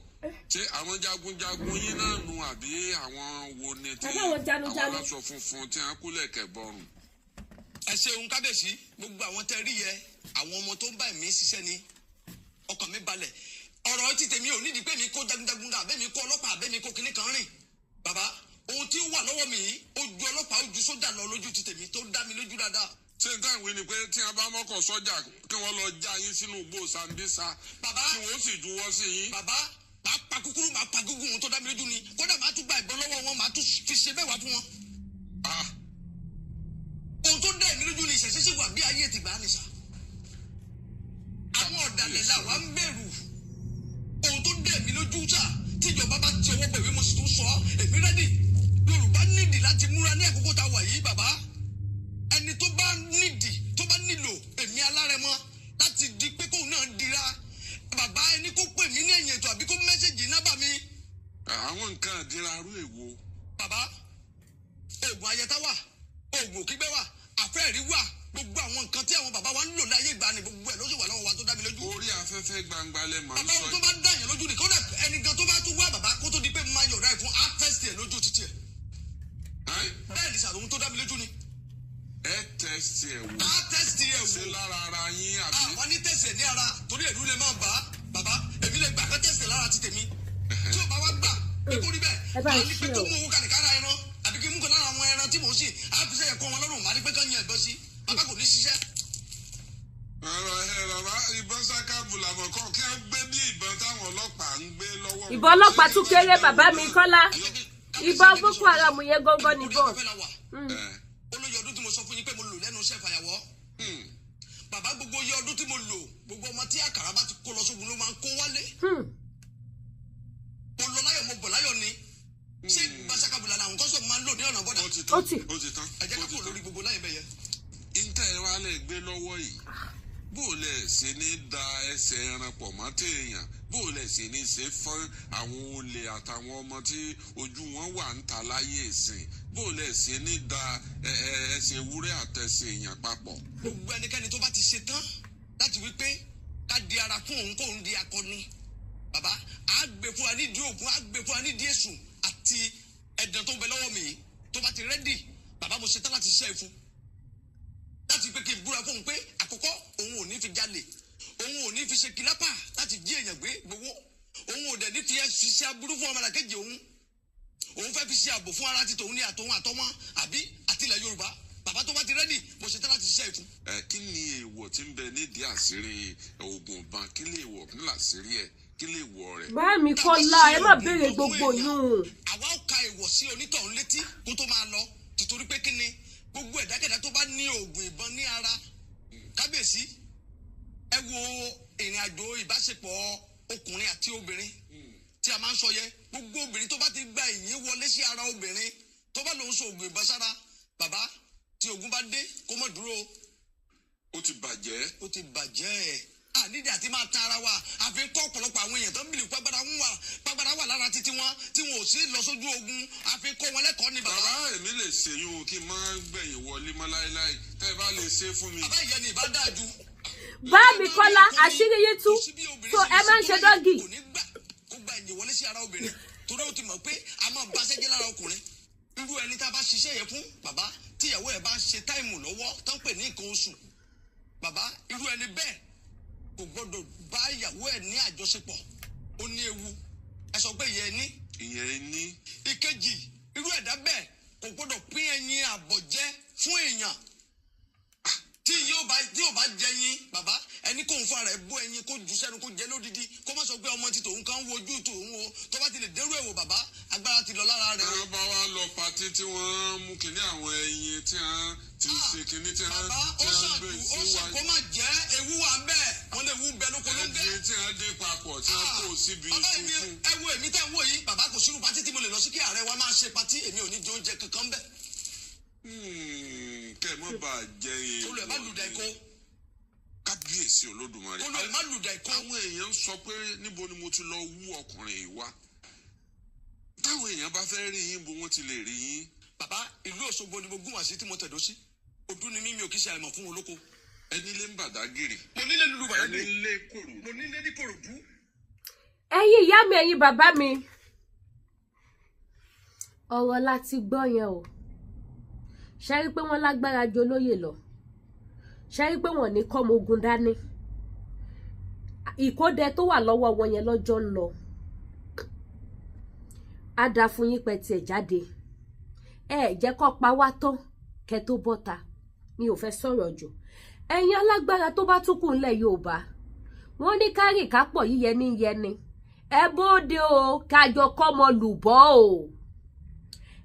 Ṣé àwọn jagunjagun yín náà nu, àbí àwọn wo ni tí Àbí àwọn jagunjagun? àwọn aláṣọ funfun tí wọ́n kúlẹ̀ kẹ̀bọrùn? Ẹ ṣeun kábíyèsí. Gbogbo àwọn tẹ rí yẹ, àwọn ọmọ tó ń bá mi ṣiṣẹ́ ni. Ọkàn mi balẹ̀. Ọ̀rọ̀ ti tèmi ò nídìí pé mi kó jagunjagun dà, àbẹ́ mi kó ọlọ́pàá, àbẹ́ mi kó kinní kan rìn. Bàbá, ohun tí ó wà lọ́wọ́ mi yìí, ó ju ọlọ́pàá, ó ju sójà lọ lójú ti tèmi, tó dá mi lójú dáadáa. Ṣé n táwọn ni pé tí wọn bá mọ́kọ̀ sọ́jà kí wọ́n lọ já yín sínú igbó Sambisa, Bàbá, tí wọ́n sì juwọ́ sí yín? Bàbá, màá pa kúkúrú, màá pa gúngún. Ohun tó dá mi lójú ni, kódà màá tún gba ìbọn lọ́wọ́ wọn, màá tún fi ṣe mẹ́wàá fún wọn. Ah, Ohun tó dá mi lójú ni, ìṣẹ̀ṣẹ̀ sì wà bí ayé ti gbà á nìṣà. Àwọn ọ̀dàlẹ̀ làwa ń bẹ̀rù. Ohun tó dá mi lójú sà, tíjọba bá ti ọwọ́ bẹ̀rẹ̀, mo sì tún sọ ọ́, èmi ready. Yorùbá nídìí láti múra ní àkókò tá a wà yìí. Bàbá, ẹni tó bá nídìí, tó bá nílò èmi alárẹ̀mọ láti di pé kóun náà dira, bàbá, ẹni kó pè mí ní ẹ̀yìn ètò àbí kó message nọ́mbà mi. Àwọn nǹkan àdírarú èwo? Bàbá, oògùn ayẹta wà, oògùn òkígbẹ́ wà, àfẹ́ẹ̀rí wà, gbogbo àwọn nǹkan tí àwọn bàbá wa ń lò láyé ìgbà ni, gbogbo ẹ̀ ló sì wà lọ́wọ́ wa tó dá mi lójú. Orí afẹ́fẹ́ gbangba lẹ máa ń Bàbá, sọ. ohun tó bá dá yẹn lójú ni, kódà ẹni gan tó bá tún wá, bàbá, kó tó di pé máa yọ̀ọ̀dá ẹ̀ fún, á test ẹ̀ lójú títí ẹ̀. Ẹ́? Bẹ́ẹ̀ ni sàrò, ohun tó dá mi lójú ni. Ẹ test ẹ̀ wò? Á test ẹ̀ Ṣé wò. lára ara yín àbí? Àwọn ní test ẹ̀ ní ara, torí ẹ̀rú lè máa bà á. Bàbá, èmi lè gbà kán test ẹ̀ lára ti tèmi. Tí ò bá wá gbà pé kó rí bẹ́ẹ̀, Ẹ bá màá ń ní pé ṣe kó o. mú owó kalẹ̀ kára ẹran, àbí kí mú kan lára àwọn ẹran tí mò ń sìn, á fi sẹ́yìn kọ́ wọn lọ́rùn, màá ní pé kán yan ìbọn sí. Bàbá, kò ní ṣiṣẹ́. Ọ̀rọ̀ ẹ bàbá, ìbọn sákàbù làmọ̀ kọ́ kí wọ́n gbé bí ìbọn táwọn ọlọ́pàá ń gbé lọ́wọ́. Ìbọn ọlọ́pàá tún kéré, bàbá mi Kọ́lá. Ìbọn Boko Haram yẹn gángan níbọn. Ẹ, Olóyè, ọdún tí mo sọ fún yín pé mo lò lẹ́nu iṣẹ́ fàyàwọ́, bàbá, gbogbo iye ọdún tí mo lò, gbogbo ọmọ tí àkàrà bá ti kó lọ sógun ló máa ń kó wálé. Mo lọ láyọ̀, mo bọ̀ láyọ̀ ni. Ṣé basakabula làwọn kọ́sọ̀ máa ń lò ní ọ̀nà bọ́dà? Ó ti tán. Ó tì. Ó ti tán. Ẹ jẹ́ Ó ká ti kúrò tán. lórí gbogbo láyé bẹ́yẹ. Ntẹ́ ẹ wá lè gbé lọ́wọ́ yìí, bó o lẹ̀ ṣe ní da ẹsẹ̀ ẹran pọ̀ mọ́ téèyàn, bó o lẹ̀ ṣe ní ṣe fún àwọn olè àtàwọn ọmọ tí ojú wọn wà ń ta láyé ìsìn, bó o lẹ̀ ṣe ní da ẹsẹ̀ ewúrẹ́ àtẹsẹ̀ èèyàn papọ̀? Gbogbo ẹnikẹ́ni tó bá ti ṣe tán láti wí pé ká di ara fún òun, kóun di akọni, bàbá, á gbé fún wa nídìí ògùn, á gbé fún wa nídìí èṣù àti ẹ̀dàn tó ń bẹ lọ́wọ́ mi yìí. Tó bá ti ready, bàbá, mo ṣe tán láti ṣiṣẹ́ ìfún, láti pé kí n búra fóun pé àkọ́kọ́, òun ò ní fi jalè, òun ò ní fi ṣe kidnapper láti jí èèyàn gbé gbowó, òun ò dẹ̀ ní fi ṣiṣẹ́ aburú fún ọmọlàkejì òun, òun fẹ́ fi ṣe ààbò fún ara ti tòun ní àtòun àtọmọ àbí àtìlẹ̀ Yorùbá. Bàbá, tó bá ti ready, mo ṣe tán láti ṣiṣẹ́ ìfún. Ẹ kí ni èèwọ̀ tí ń bẹ nídìí àṣírí oògùn ìbọn? Kí lè wọ̀, kí làṣírí ẹ̀, kí lè wọ̀ rẹ̀? Bá mi Kọ́lá, ẹ má béèrè gbogbo yún. Àwa ó ka èèwọ̀ sí onítọ̀hún létí kó tó máa lọ, tìtorí pé kí ni, gbogbo ẹ̀dákẹ́dá tó bá ní oògùn ìbọn ní ara, kábíyèsí, ẹ wo ìrìn àjò ìbáṣepọ̀ ọkùnrin àti obìnrin tí a máa ń sọ yẹ, gbogbo obìnrin tó bá ti gba ìyín wọlé sí ara obìnrin, tó bá lòun sọ oògùn ìbọn sára, bàbá, tí oògùn bá dé, kó má dúró. Ó ti bàjẹ́. Ó ti bàjẹ́ ẹ̀. Ànídìí àti máa tan ara wa, àfi ń kọ́ ọ̀pọ̀lọpọ̀ àwọn èèyàn tó ń bìlì pàgbára ń wà, pàgbára wà lára títí wọn tí wọn ò sí lọ sójú ogun, àfi kọ́ wọn lẹ́kọ̀ọ́ ni, bàbá. Bàbá, èmi lè ṣèyún kí n má gbẹ̀yìn wọlé mọ́ láéláé tẹ́ ẹ bá lè ṣe fún mi. Bàbá, ìyẹn ni ìbá dáa ju. Bá mi Kọ́lá, àṣírí yín tú. So ẹ máa ń ṣe doggy? Kò ní gbà kó gba ẹ̀yìn wọlé sí ara obìnrin, torí ó ti mọ̀ pé a máa bá sẹ́jẹ́ lára ọkùnrin. Irú ẹni tá a bá ṣiṣẹ́ yẹn fún, bàbá, tíyàwó ẹ̀ bá ń ṣe time lọ́wọ́ tó ń pè ní nǹkan oṣù, bàbá, irú ẹni bẹ́ẹ̀ kò gbọ́dọ̀ bá ìyàwó ẹ̀ ní àjọṣepọ̀, ó ní ewu. Ẹ sọ pé ìyẹn ní. Ìyẹn ní. Ìkejì, irú ẹ̀dá bẹ́ẹ̀ kò gbọ́dọ̀ pín ẹyin àbọ̀jẹ́ fún èèyàn. Tí yóò bá jẹ yín, bàbá, Ẹni kò ń fa rẹ̀ bó ẹyin kó jù sẹ́nu kó jẹ lódidi, kó má sọ pé ọmọ ti tòun kan wojú tòun o. Tó bá ti lè dérú ẹ̀wò bàbá, agbára ti lọ lára rẹ̀ o. Àwọn bá wa lọ party tí wọ́n mú kinní àwọn ẹyin tí wọ́n ti ṣe kinní tí wọ́n Bàbá, ó tí wọ́n sàn gbé ó sàn kó síwájú. má jẹ́ ewu wà ń bẹ́ẹ̀, wọ́n lè wú bẹ lóko ló ń gẹ́. Ẹyin tí wọ́n dé papọ̀ tí wọ́n kó síbi Bàbá, èmi funfun. ẹ wo èmi tẹ́ ń wò yìí, bàbá, kò sírú party tí mo lè lọ sí kí ààrẹ wa máa ṣe party, èmi ò ní jẹ oúnjẹ kankan bẹ́ẹ̀. Kẹ́ ẹ má bàa jẹ Olú ẹ̀ má lùdà ẹ̀kọ́. Kábíyèsí Olódùmarè. Olú ẹ̀ má lùdà ẹ̀kọ́. Àwọn èèyàn ń sọ pé níbo ni mo ti lọ wú ọkùnrin yìí wá. Táwọn èèyàn bá fẹ́ rí yín, bó wọ́n ti lè rí yín? Bàbá, ìlú Òṣogbo ni mo gún wá sí tí mo tẹ̀dó sí. Ọdún ni mí, mi ò kí ṣe àìmọ̀ fún olóko. Ẹni lé ń Bàdágìrì. Mo nílé lulu Ẹni Bàdágìrì. lé Kòròdú. Mo nílé ní Kòròdú. Ẹ̀yin ìyá mi, ẹ̀yin bàbá mi, ọ̀rọ̀ láti gbọ́ yẹn o. Ṣe rí pé wọ́n lágbára ju olóyè lọ? Ṣe rí pé wọ́n ní kọ́mọ ogun dání? Ìkódẹ tó wà lọ́wọ́ wọn yẹn lọ́jọ́ ń lọ. Á dáa fún yín pẹ́ tiẹ̀ jáde. Ẹ jẹ́ kó pa wá tán kẹ́ tó bọ́ta. Mi ò fẹ́ sọ̀rọ̀ jù. Ẹ̀yin alágbára tó bá tún kù ńlẹ̀ Yorùbá, wọ́n ní kárì kápọ̀ yíyẹ ní yẹni. Ẹ bóde o, kájọ kọ́mọ lùbọ́ o.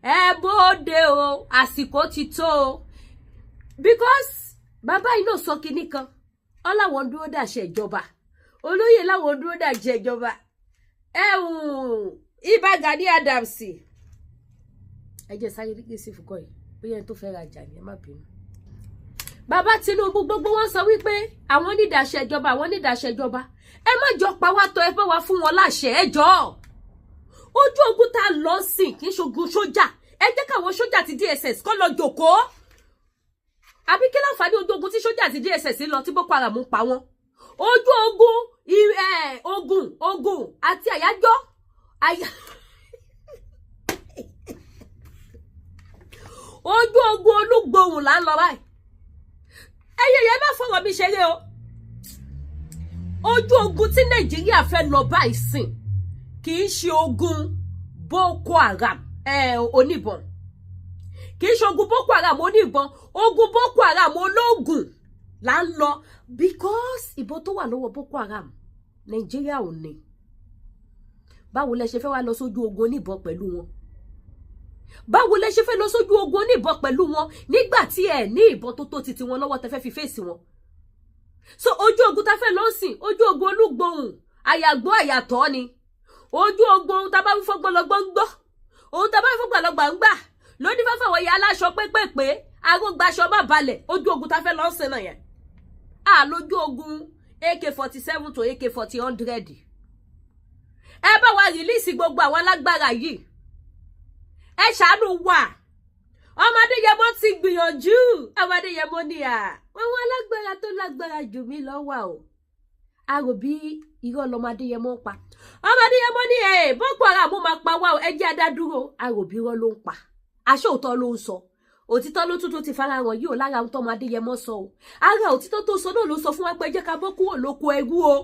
Ẹ bóde o, àsìkò ti tó o, because bàbá yìí náà sọ kinní kan ọ, láwọn dúró dàṣẹ ìjọba, olóyè láwọn dúró dàṣẹ ìjọba. Ẹ̀hún, Ìbà Gani Adams, ẹ jẹ́ sáré rí sí fúkọ́ yìí, bóyá ẹni tó fẹ́ rajà ni, ẹ má bínú. Bàbá Tinubu, gbogbo wọn sọ wípé àwọn onídàáṣẹ ìjọba, àwọn onídàáṣẹ ìjọba. Ẹ má jọ pa wá tọ, ẹ fẹ́ wá fún wọn láṣẹ. Ẹ jọ, ojú ogun tá a lọ sìn kì í ṣogun sójà. Ẹ jẹ́ káwọn sójà ti DSS kọ́ lọ jòkóó. Àbí kí láǹfààní ojú ogun tí sójà àti DSS lọ tí Boko Haram ń pa wọ́n? Ojú ogun ogun àti àyájọ́ àyà ojú ogun olúgbòhùn là ń lọ báyìí. Ẹyẹ yẹn, má fọwọ́ mi ṣeré o. Ojú ogun tí Nàìjíríà fẹ́ lọ báyìí sìn kì í ṣe ogun Boko Haram oníbọn, kì í ṣe ogun Boko Haram oníbọn. Ogun Boko Haram ológun là ń lọ, because ìbọn tó wà lọ́wọ́ Boko Haram, Nàìjíríà ò ní. Báwo lẹ ṣe fẹ́ wá lọ sójú ogun oníbọn pẹ̀lú wọn? Báwo lẹ ṣe fẹ́ lọ sójú ogun oníbọn pẹ̀lú wọn nígbà tí ẹ ní ìbọn tó tó ti tiwọn lọ́wọ́ tẹ fẹ́ fi fèsì wọn? So ojú ogun tá fẹ́ lọ sìn, ojú ogun olúgbòhùn àyàgbó àyàtọ̀ ni. Ojú ogun, ohun tá a bá wí fọ́gbọ́lọgbọ́n ń gbọ́, ohun tá a bá wí fọ́gbàlọgbà ń gbà lóní fáfáwọ̀ ya aláṣọ pépèpé arógbáṣọ má balẹ̀. Ojú ogun tá fẹ́ lọ sìn náà yẹn à lójú ogun AK-47 to AK-40 100. Ẹ bá wa release gbogbo àwọn alágbára yìí, ẹ ṣàánú wa. Ọmọdé Yẹmọ ti gbìyànjú. Ọmọdé Yẹmọ ní à àwọn alágbára tó lágbára jù mí lọ wà o. A rò bí irọ́ lọmọdé Yẹmọ ń pa. Ọmọdé Yẹmọ ní ẹ Boko Haram máa pa wá o, ẹ jẹ́ adádúró. A rò bí irọ́ ló ń pa, aṣọ òótọ́ ló ń sọ. Òtítọ́ ló tún ti farahàn yìí o lára ohun tọ́mọ Adéyẹmọ sọ o. Ara òtítọ́ tó sọ náà ló sọ fún wa pé ẹ jẹ́ ká bọ́ kúrò lóko ẹrú o,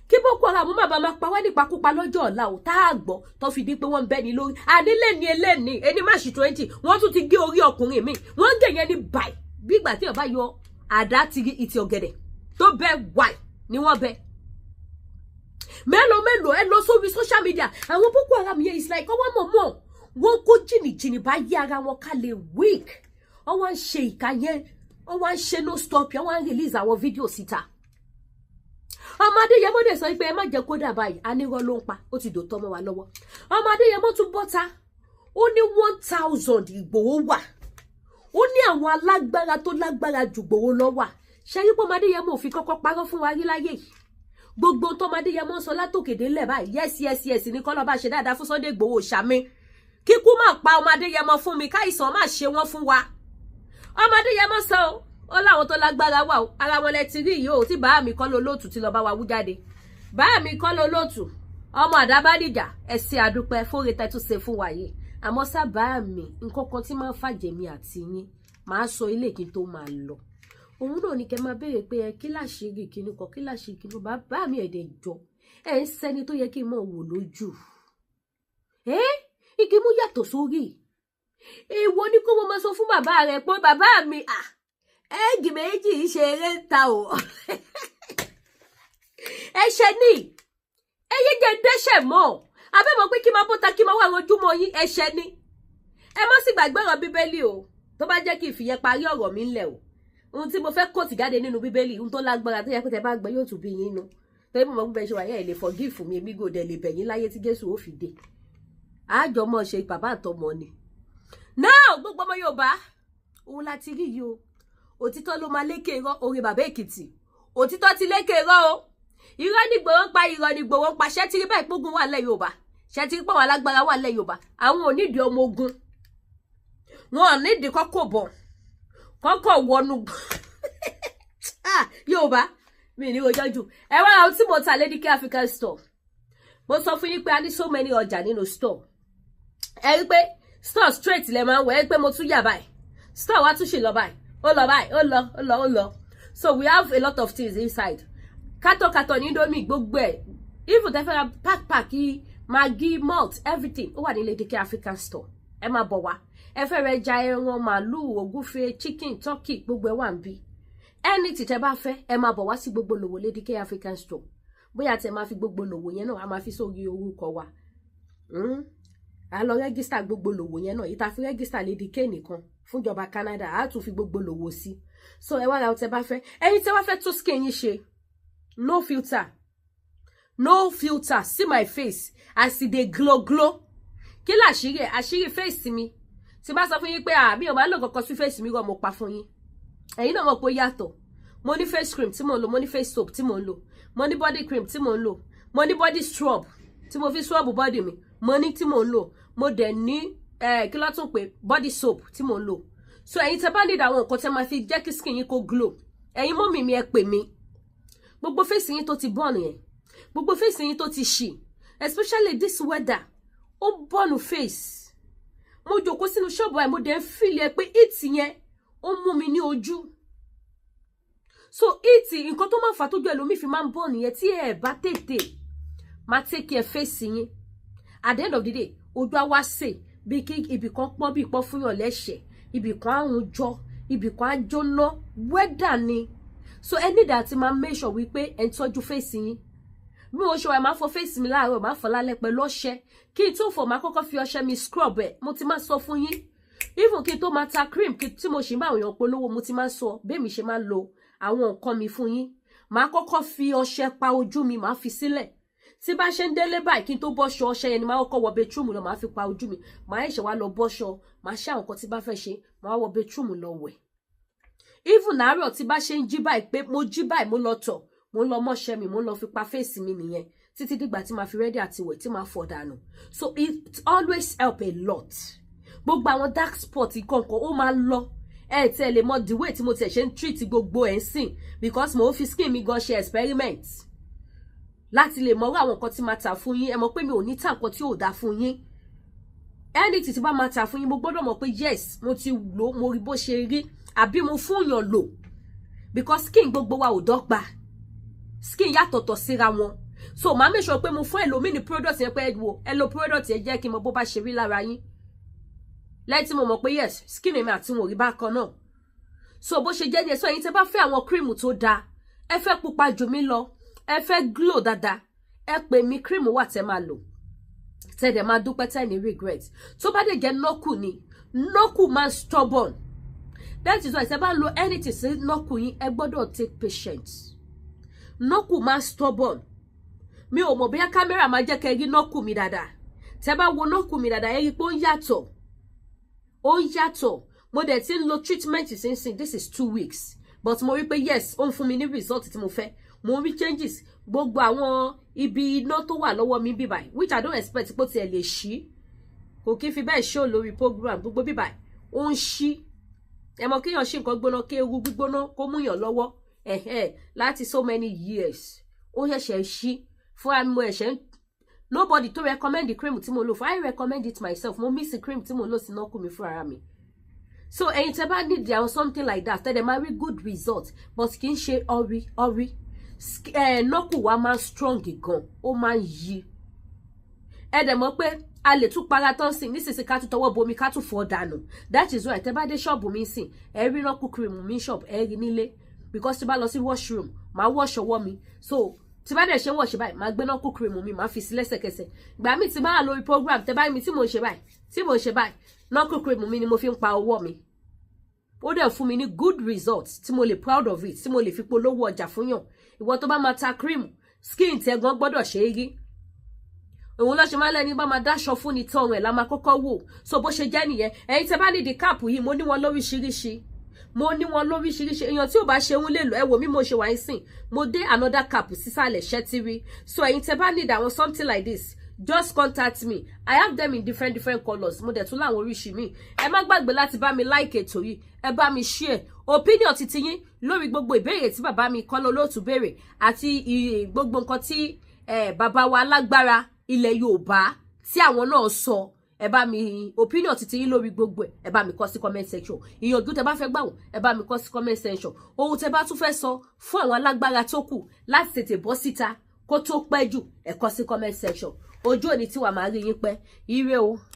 kí Boko Haram má bàa máa pa wá nípakúpa lọ́jọ́ ọ̀la o. Tá a gbọ́ tó fi di pé wọ́n ń bẹ́ ni lórí ànílé ní eléni ẹni March 20, wọ́n tún ti gé orí ọkùnrin mi. Wọ́n ń gé yẹn ní báyìí, bí ìgbà tí ọba yọ àdá ti ìtì ọ̀gẹ̀dẹ̀ tó bẹ́ wáì ni wọ́n bẹ́. Mélòó mélòó? Ẹ lọ sórí social media, àwọn Boko Haram yẹn is like ọwọ́ mọ̀mọ́ wọ́n kó jìnnìjìnnì bá yí ara wọn ká lè weak. Wọ́n wá ń ṣe ìka yẹn, wọ́n wá ń ṣe no stop yẹn, wọ́n wá ń release àwọn fídíò síta. Ọmọ Adéyẹmọ dẹ̀ sọ pé ẹ má jẹ́ kó dà báyìí, anírọ́ ló ń pa, ó ti dòótọ́ mọ́ wa lọ́wọ́. Ọmọ Adéyẹmọ tún bọ́ta, ó ní 1,000 Ìgbòho wà, ó ní àwọn alágbára tó lágbára jù Ìgbòho lọ wà. Ṣe yípo ọmọ Adéyẹmọ ò fi kọ́kọ́ parọ́ fún wa rí láyé yìí? Gbogbo tó ọmọ Adéyẹmọ ń sọ látòkè délẹ̀ báyìí, yes ní kọ́lọ́ bá ṣe dáadáa fún Sunday Ìgbòho ṣàmì, kíkú má pa ọmọ Adéyẹmọ fún mi, káìsàn má ṣe wọ́n fún wa. Ọmọ Adéyẹmọ sọ o, ó láwọn tó lágbára wà o. Ara wọn lẹ ti rí yìí o, tí bàá mi kọ́ ló lóòtù tí lọ́ọ́ bá wa wú jáde. Bàá mi kọ́ ló lóòtù ọmọ àdábánìjà, ẹ ṣé àdúpẹ́ fóore tẹ́tù ṣe fún wa yìí. Àmọ́ sábà mi, nǹkan kan tí máa ń fàjẹ̀mí àti yín, màá sọ ilé kí n tó máa lọ, òun náà ni kẹ́ máa béèrè pé ẹ kí láṣìírí kíní kan, kí láṣìírí kíní. Bàbá mi, ẹ̀dẹ̀ jọ ẹ ń sẹ́ni tó yẹ kí n mọ̀ wò lójú ẹ. Igi mú yàtọ̀ sórí. Èèwọ̀ ni kó mo máa sọ fún bàbá rẹ pé bàbá mi à ẹ́ẹ̀gì méjì ṣe eré ń ta o. Ẹ̀ṣẹ̀ ni, ẹ yé jẹ́ dẹ́ṣẹ̀ mọ́. Abẹ́mọ̀ pé kí máa bọ́ta kí máa wà rojúmọ́ yín, ẹ̀ṣẹ̀ ni. Ẹ má sì gbàgbé ọ̀rọ̀ Bíbélì o. Tó bá jẹ́ kí ìfìyẹn parí ọ̀rọ̀ mi ńlẹ̀ o, ohun tí mo fẹ́ kóòtù jáde nínú Bíbélì, ohun tó lágbára tó yẹ pé tẹ bá gbọ́ yóò tún bí yín nú, torí mo mọ̀ pé bẹ́ẹ̀ ṣe wà yẹn, ẹ̀ lè forgive mi, èmi gò dẹ̀ lè bẹ̀ yín láyé tí Jésù ó fi dé. Àjọ mọ̀ ṣe bàbá àtọmọ ni. Now, gbogbo ọmọ Yorùbá, òun láti rí yìí o. Òtítọ́ ló máa lékè irọ́. Orí bàbá Èkìtì, òtítọ́ ti lékè irọ́ o. Irọ́ ní Ìgbòho ń pa, irọ́ ní Ìgbòho ń pa. Ṣẹ́ tí rí báyìí pógun wà lẹ́ Yorùbá? Ṣẹ́ tí rí pọ̀ wọn alágbára wà lẹ́ Yorùbá? Àwọn ò nídìí ọmọ ogun, wọn ò nídìí kọ́kọ́ bọ̀ kọ́kọ́ wọnú Yorùbá. Mi ní rojọ́ jù. Ẹ wá àwọn tí mo ta Lady K African Store. Mo sọ fún yín pé a ní so many ọjà nínú store. Ẹ rí pé store straight lẹ máa ń wọ. Ẹ rí pé mo tún yà báyìí, store wa tún ṣì lọ báyìí, ó lọ báyìí, ó lọ, ó lọ, ó lọ. So we have a lot of things inside. Kátọ̀kátọ̀ ní Indomie, gbogbo ẹ̀, even tẹ́ fẹ́ ra pack pack, Maggi, malt, everything, ó wà ní Lady K African Store. Ẹ máa bọ̀ wá. Ẹ fẹ́ rẹ ja ẹran màálùú, ògúnfe, chicken, turkey, gbogbo ẹ̀ wà ń bí. Anything tẹ́ bá fẹ́, ẹ máa bọ̀ wá sí gbogbo lòwò Lady K African Store. Bóyá tẹ́ máa fi gbogbo lòwò yẹn náà, a máa fi sórí orúkọ wa. A lọ register gbogbo lòwò yẹn náà. Ìta fi register Lady K nìkan fúnjọba Canada, a tún fi gbogbo lòwò sí. So ẹ wá ra tẹ́ bá fẹ́. Ẹ̀yin tẹ́ wá fẹ́ tún skin yín ṣe, no filter, no filter. See my face as e dey glow glow. Kí làṣírí ẹ? Àṣírí face mi, tí bá sọ fún yín pé àmì ò máa ń lò kankan sí face mi rọ, mo pa fún yín. Ẹ̀yin náà mọ̀ pé ó yàtọ̀. Mo ní face cream tí mo ń lò, mo ní face soap tí mo ń lò, mo ní body cream tí mo ń lò, mo ní body scrub tí mo fi scrub body mi, mo ní tí mo ń lò, mo dẹ̀ ní kí ló tún pé, body soap tí mo ń lò. So ẹ̀yin tẹ́ bá need àwọn nǹkan tẹ́ máa fi jẹ́ kí skin yín kó glow, ẹ̀yin mummy mi, ẹ pè mí. Gbogbo face yín tó ti burn yẹn, gbogbo face yín tó ti ṣì, especially this weather, ó burn face. Mo jókòó sínú ṣọ́ọ̀bù ẹ̀, mo dẹ̀ ń feel ẹ pé heat yẹn ó mú mi ní ojú. So heat, nǹkan tó máa ń fà tójú ẹlòmíì fi máa ń burn nìyẹn. Tí ẹ bá tètè máa take care face yín, at the end of the day, ojú á wá sè bí kí ibì kan pọ́n, bí pọ́n fún yàn lẹ́sẹ̀, ibì kan àrùn jọ, ibì kan á jóná. Weather ni. So ẹ nídàá ti máa make sure wípé ẹ ń tọ́jú face yín. Bí mo ṣe wà, máa fọ face mi láàárọ̀, máa fọ lálẹ́ pẹ̀lú ọṣẹ. Kí n tó fọ, máa kọ́kọ́ fi ọṣẹ mi scrub ẹ̀. Mo ti máa sọ fún yín, even kí n tó máa ta cream tí mo ṣì ń bá àwọn èèyàn polówó, mo ti máa sọ bẹ́ẹ̀ mi ṣe máa lo àwọn nǹkan mi fún yín. Màá kọ́kọ́ fi ọṣẹ pa ojú mi, màá fi sílẹ̀. Tí bá ṣe ń délé báyìí, kí n tó bọ́ṣọ, ọṣẹ yẹn ni màá kọ́kọ́ wọ bedroom lọ, màá fi pa ojú mi. Màá ẹ̀ṣẹ̀ wá lọ bọ́ṣọ, màá ṣe àwọn nǹkan tí bá fẹ́ ṣe, màá wọ bedroom lọ wẹ̀. Even àárọ̀, tí bá ṣe ń jí báyìí, pé mo jí báyìí, mo lọ tọ̀, mo ń lọ mọ́ṣẹ́ mi, mo ń lọ fi pa face mi nìyẹn, títí dìgbà tí màá fi ready àti wẹ̀, tí màá fọ̀ dànù. So it always help a lot. Gbogbo àwọn dark spot kọ̀ọ̀kan, ó máa lọ. Ẹ tí ẹ lè mọ the way tí mo tiẹ̀ ṣe ń treat gbogbo ẹ̀ ń sìn, because mo fi skin mi gan ṣe experiment láti lè mọ̀rọ̀ àwọn nǹkan tí máa tà fún yín. Ẹ mọ̀ pé mi ò ní tà nǹkan tí ò dáa fún yín. Anything tí bá máa tà fún yín, mo gbọ́dọ̀ mọ̀ pé yes, mo ti lò, mo rí bó ṣe rí, àbí mo fún yàn lò, because skin gbogbo wa ò dọ́gba, skin yàtọ̀tọ̀ síra wọn. So màá make sure pé mo fún ẹlòmíì ní product yẹn pé ẹ wo, ẹ lo product yẹn, jẹ́ kí n mọ bó bá ṣe rí lára yín, lẹ́yìn tí mo mọ̀ pé yes, skin mi àti wọn ò rí bákan náà. So bó ṣe jẹ́ ní ẹ sọ. Ẹ̀yin tẹ́ bá fẹ́ àwọn cream tó dáa, ẹ fẹ́ pupa jù mí lọ, ẹ fẹ́ glow dáadáa, ẹ pè mí. Cream wà tẹ́ máa lò, tẹ́ dẹ̀ máa dúpẹ́, tẹ́ ní regret. Tó bá dẹ̀ jẹ́ knuckle ni, knuckle máa stubborn. That is why tẹ́ bá lo anything sí knuckle yín, ẹ gbọ́dọ̀ take patience. Knuckle máa stubborn. Mi ò mọ̀ bóyá camera máa jẹ́ kẹ́ rí knuckle mi dáadáa. Tẹ́ bá wo knuckle mi dáadáa, ẹ rí pé ó ń yàtọ̀, ó ń yàtọ̀. Mo dẹ̀ ti ń lo treatment sínsìn, this is 2 weeks, but mo rí pé yes, ó ń fún mi ní result tí mo fẹ́. Mo ń rí changes. Gbogbo àwọn ibi iná tó wà lọ́wọ́ mi bíbáyìí, which I don't expect pé ó tiẹ̀ lè ṣí, kò kí n fi bẹ́ẹ̀ show lórí program, gbogbo bíbáyìí ó ń ṣí. Ẹ mọ̀ kéèyàn ṣí nǹkan gbóná, kí ewu gbígbóná kó múyàn lọ́wọ́ ẹ̀hẹ́ láti so many years, ó ṣẹ̀ṣẹ̀ ṣí fúnra mi. Mo ẹ̀ṣẹ̀ ń, nobody tó recommend the cream tí mo lò fún, I recommend it myself. Mo miss the cream tí mo lò sí knuckle mi fúnra mi. So ẹ̀yin tẹ́ bá need àwọn something like that, tẹ́ dẹ̀ máa rí good result, but kì í ṣe ọrí ọrí. Knuckle wa máa ń strong gan, ó máa ń yí. Ẹ dẹ̀ mọ̀ pé a lè tún para tán sìn nísinsìnyí, ká tún tọwọ́ bomi, ká tún fọ̀ dànù. That is why tẹ́ bá dé ṣọ́ọ̀bù mi sìn, ẹ rí knuckle cream mi ṣọ́ọ̀bù, ẹ rí nílé, because tí bá lọ sí washroom, màá wash ọwọ́ mi. So Tí bá dẹ̀ ṣe wọ̀ ṣe báyìí, máa gbé knuckle cream mi, máa fi sí lẹ́sẹ̀kẹsẹ̀. Gbà mí tí máa lórí program, tẹ báyìí mi tí mò ń ṣe báyìí, tí mò ń ṣe báyìí, knuckle cream mi ni mo fi ń pa ọwọ́ mi. Ó dẹ̀ fún mi ní good results tí mo lè proud of it, tí mo lè fi polówó ọjà fún yàn. Ìwọ tó bá máa ta cream, skin tẹ gan gbọ́dọ̀ ṣe é rí. Òun ló ṣe máa lẹ́ni bá máa dáṣọ fún ni, tọrùn ẹ̀ la máa kọ́kọ́ wò. So bó ṣe jẹ́ nìyẹn. Ẹ̀yin tẹ́ bá nídìí cap yìí, mo ní wọn lóríṣiríṣi, mo ní wọn lóríṣiríṣi. Èèyàn tí ò bá ṣe ń lè lò. Ẹ wò mí, mo ṣe wà ń sìn, mo dé another cap sísàlẹ̀ ṣẹ́tírí. So ẹ̀yin tẹ́ bá need àwọn something like this, just contact me. I have them in different different colours. Mo dẹ̀ tún láwọn oríṣi míì. Ẹ má gbàgbé láti bá mi like ètò yìí, ẹ bá mi share opinion titi yín lórí gbogbo ìbéèrè tí bàbá mi Kọ́lá Olóòtú béèrè àti gbogbo nǹkan tí bàbá wa alágbára ilẹ̀ Yorùbá tí àwọn náà sọ. Ẹ bá mi opinion titi yín lórí gbogbo ẹ, ẹ bá mi kọ sí comment section. Ìyànjú tẹ bá fẹ́ gbà wọ́n, ẹ bá mi kọ sí comment section. Ohun tẹ bá tún fẹ́ sọ fún àwọn alágbára tó kù láti tètè bọ́ síta kó tó pẹ́ jù, ẹ kọ sí comment section. Ojú òní tí wàá máa rí yín pẹ́. Ire o.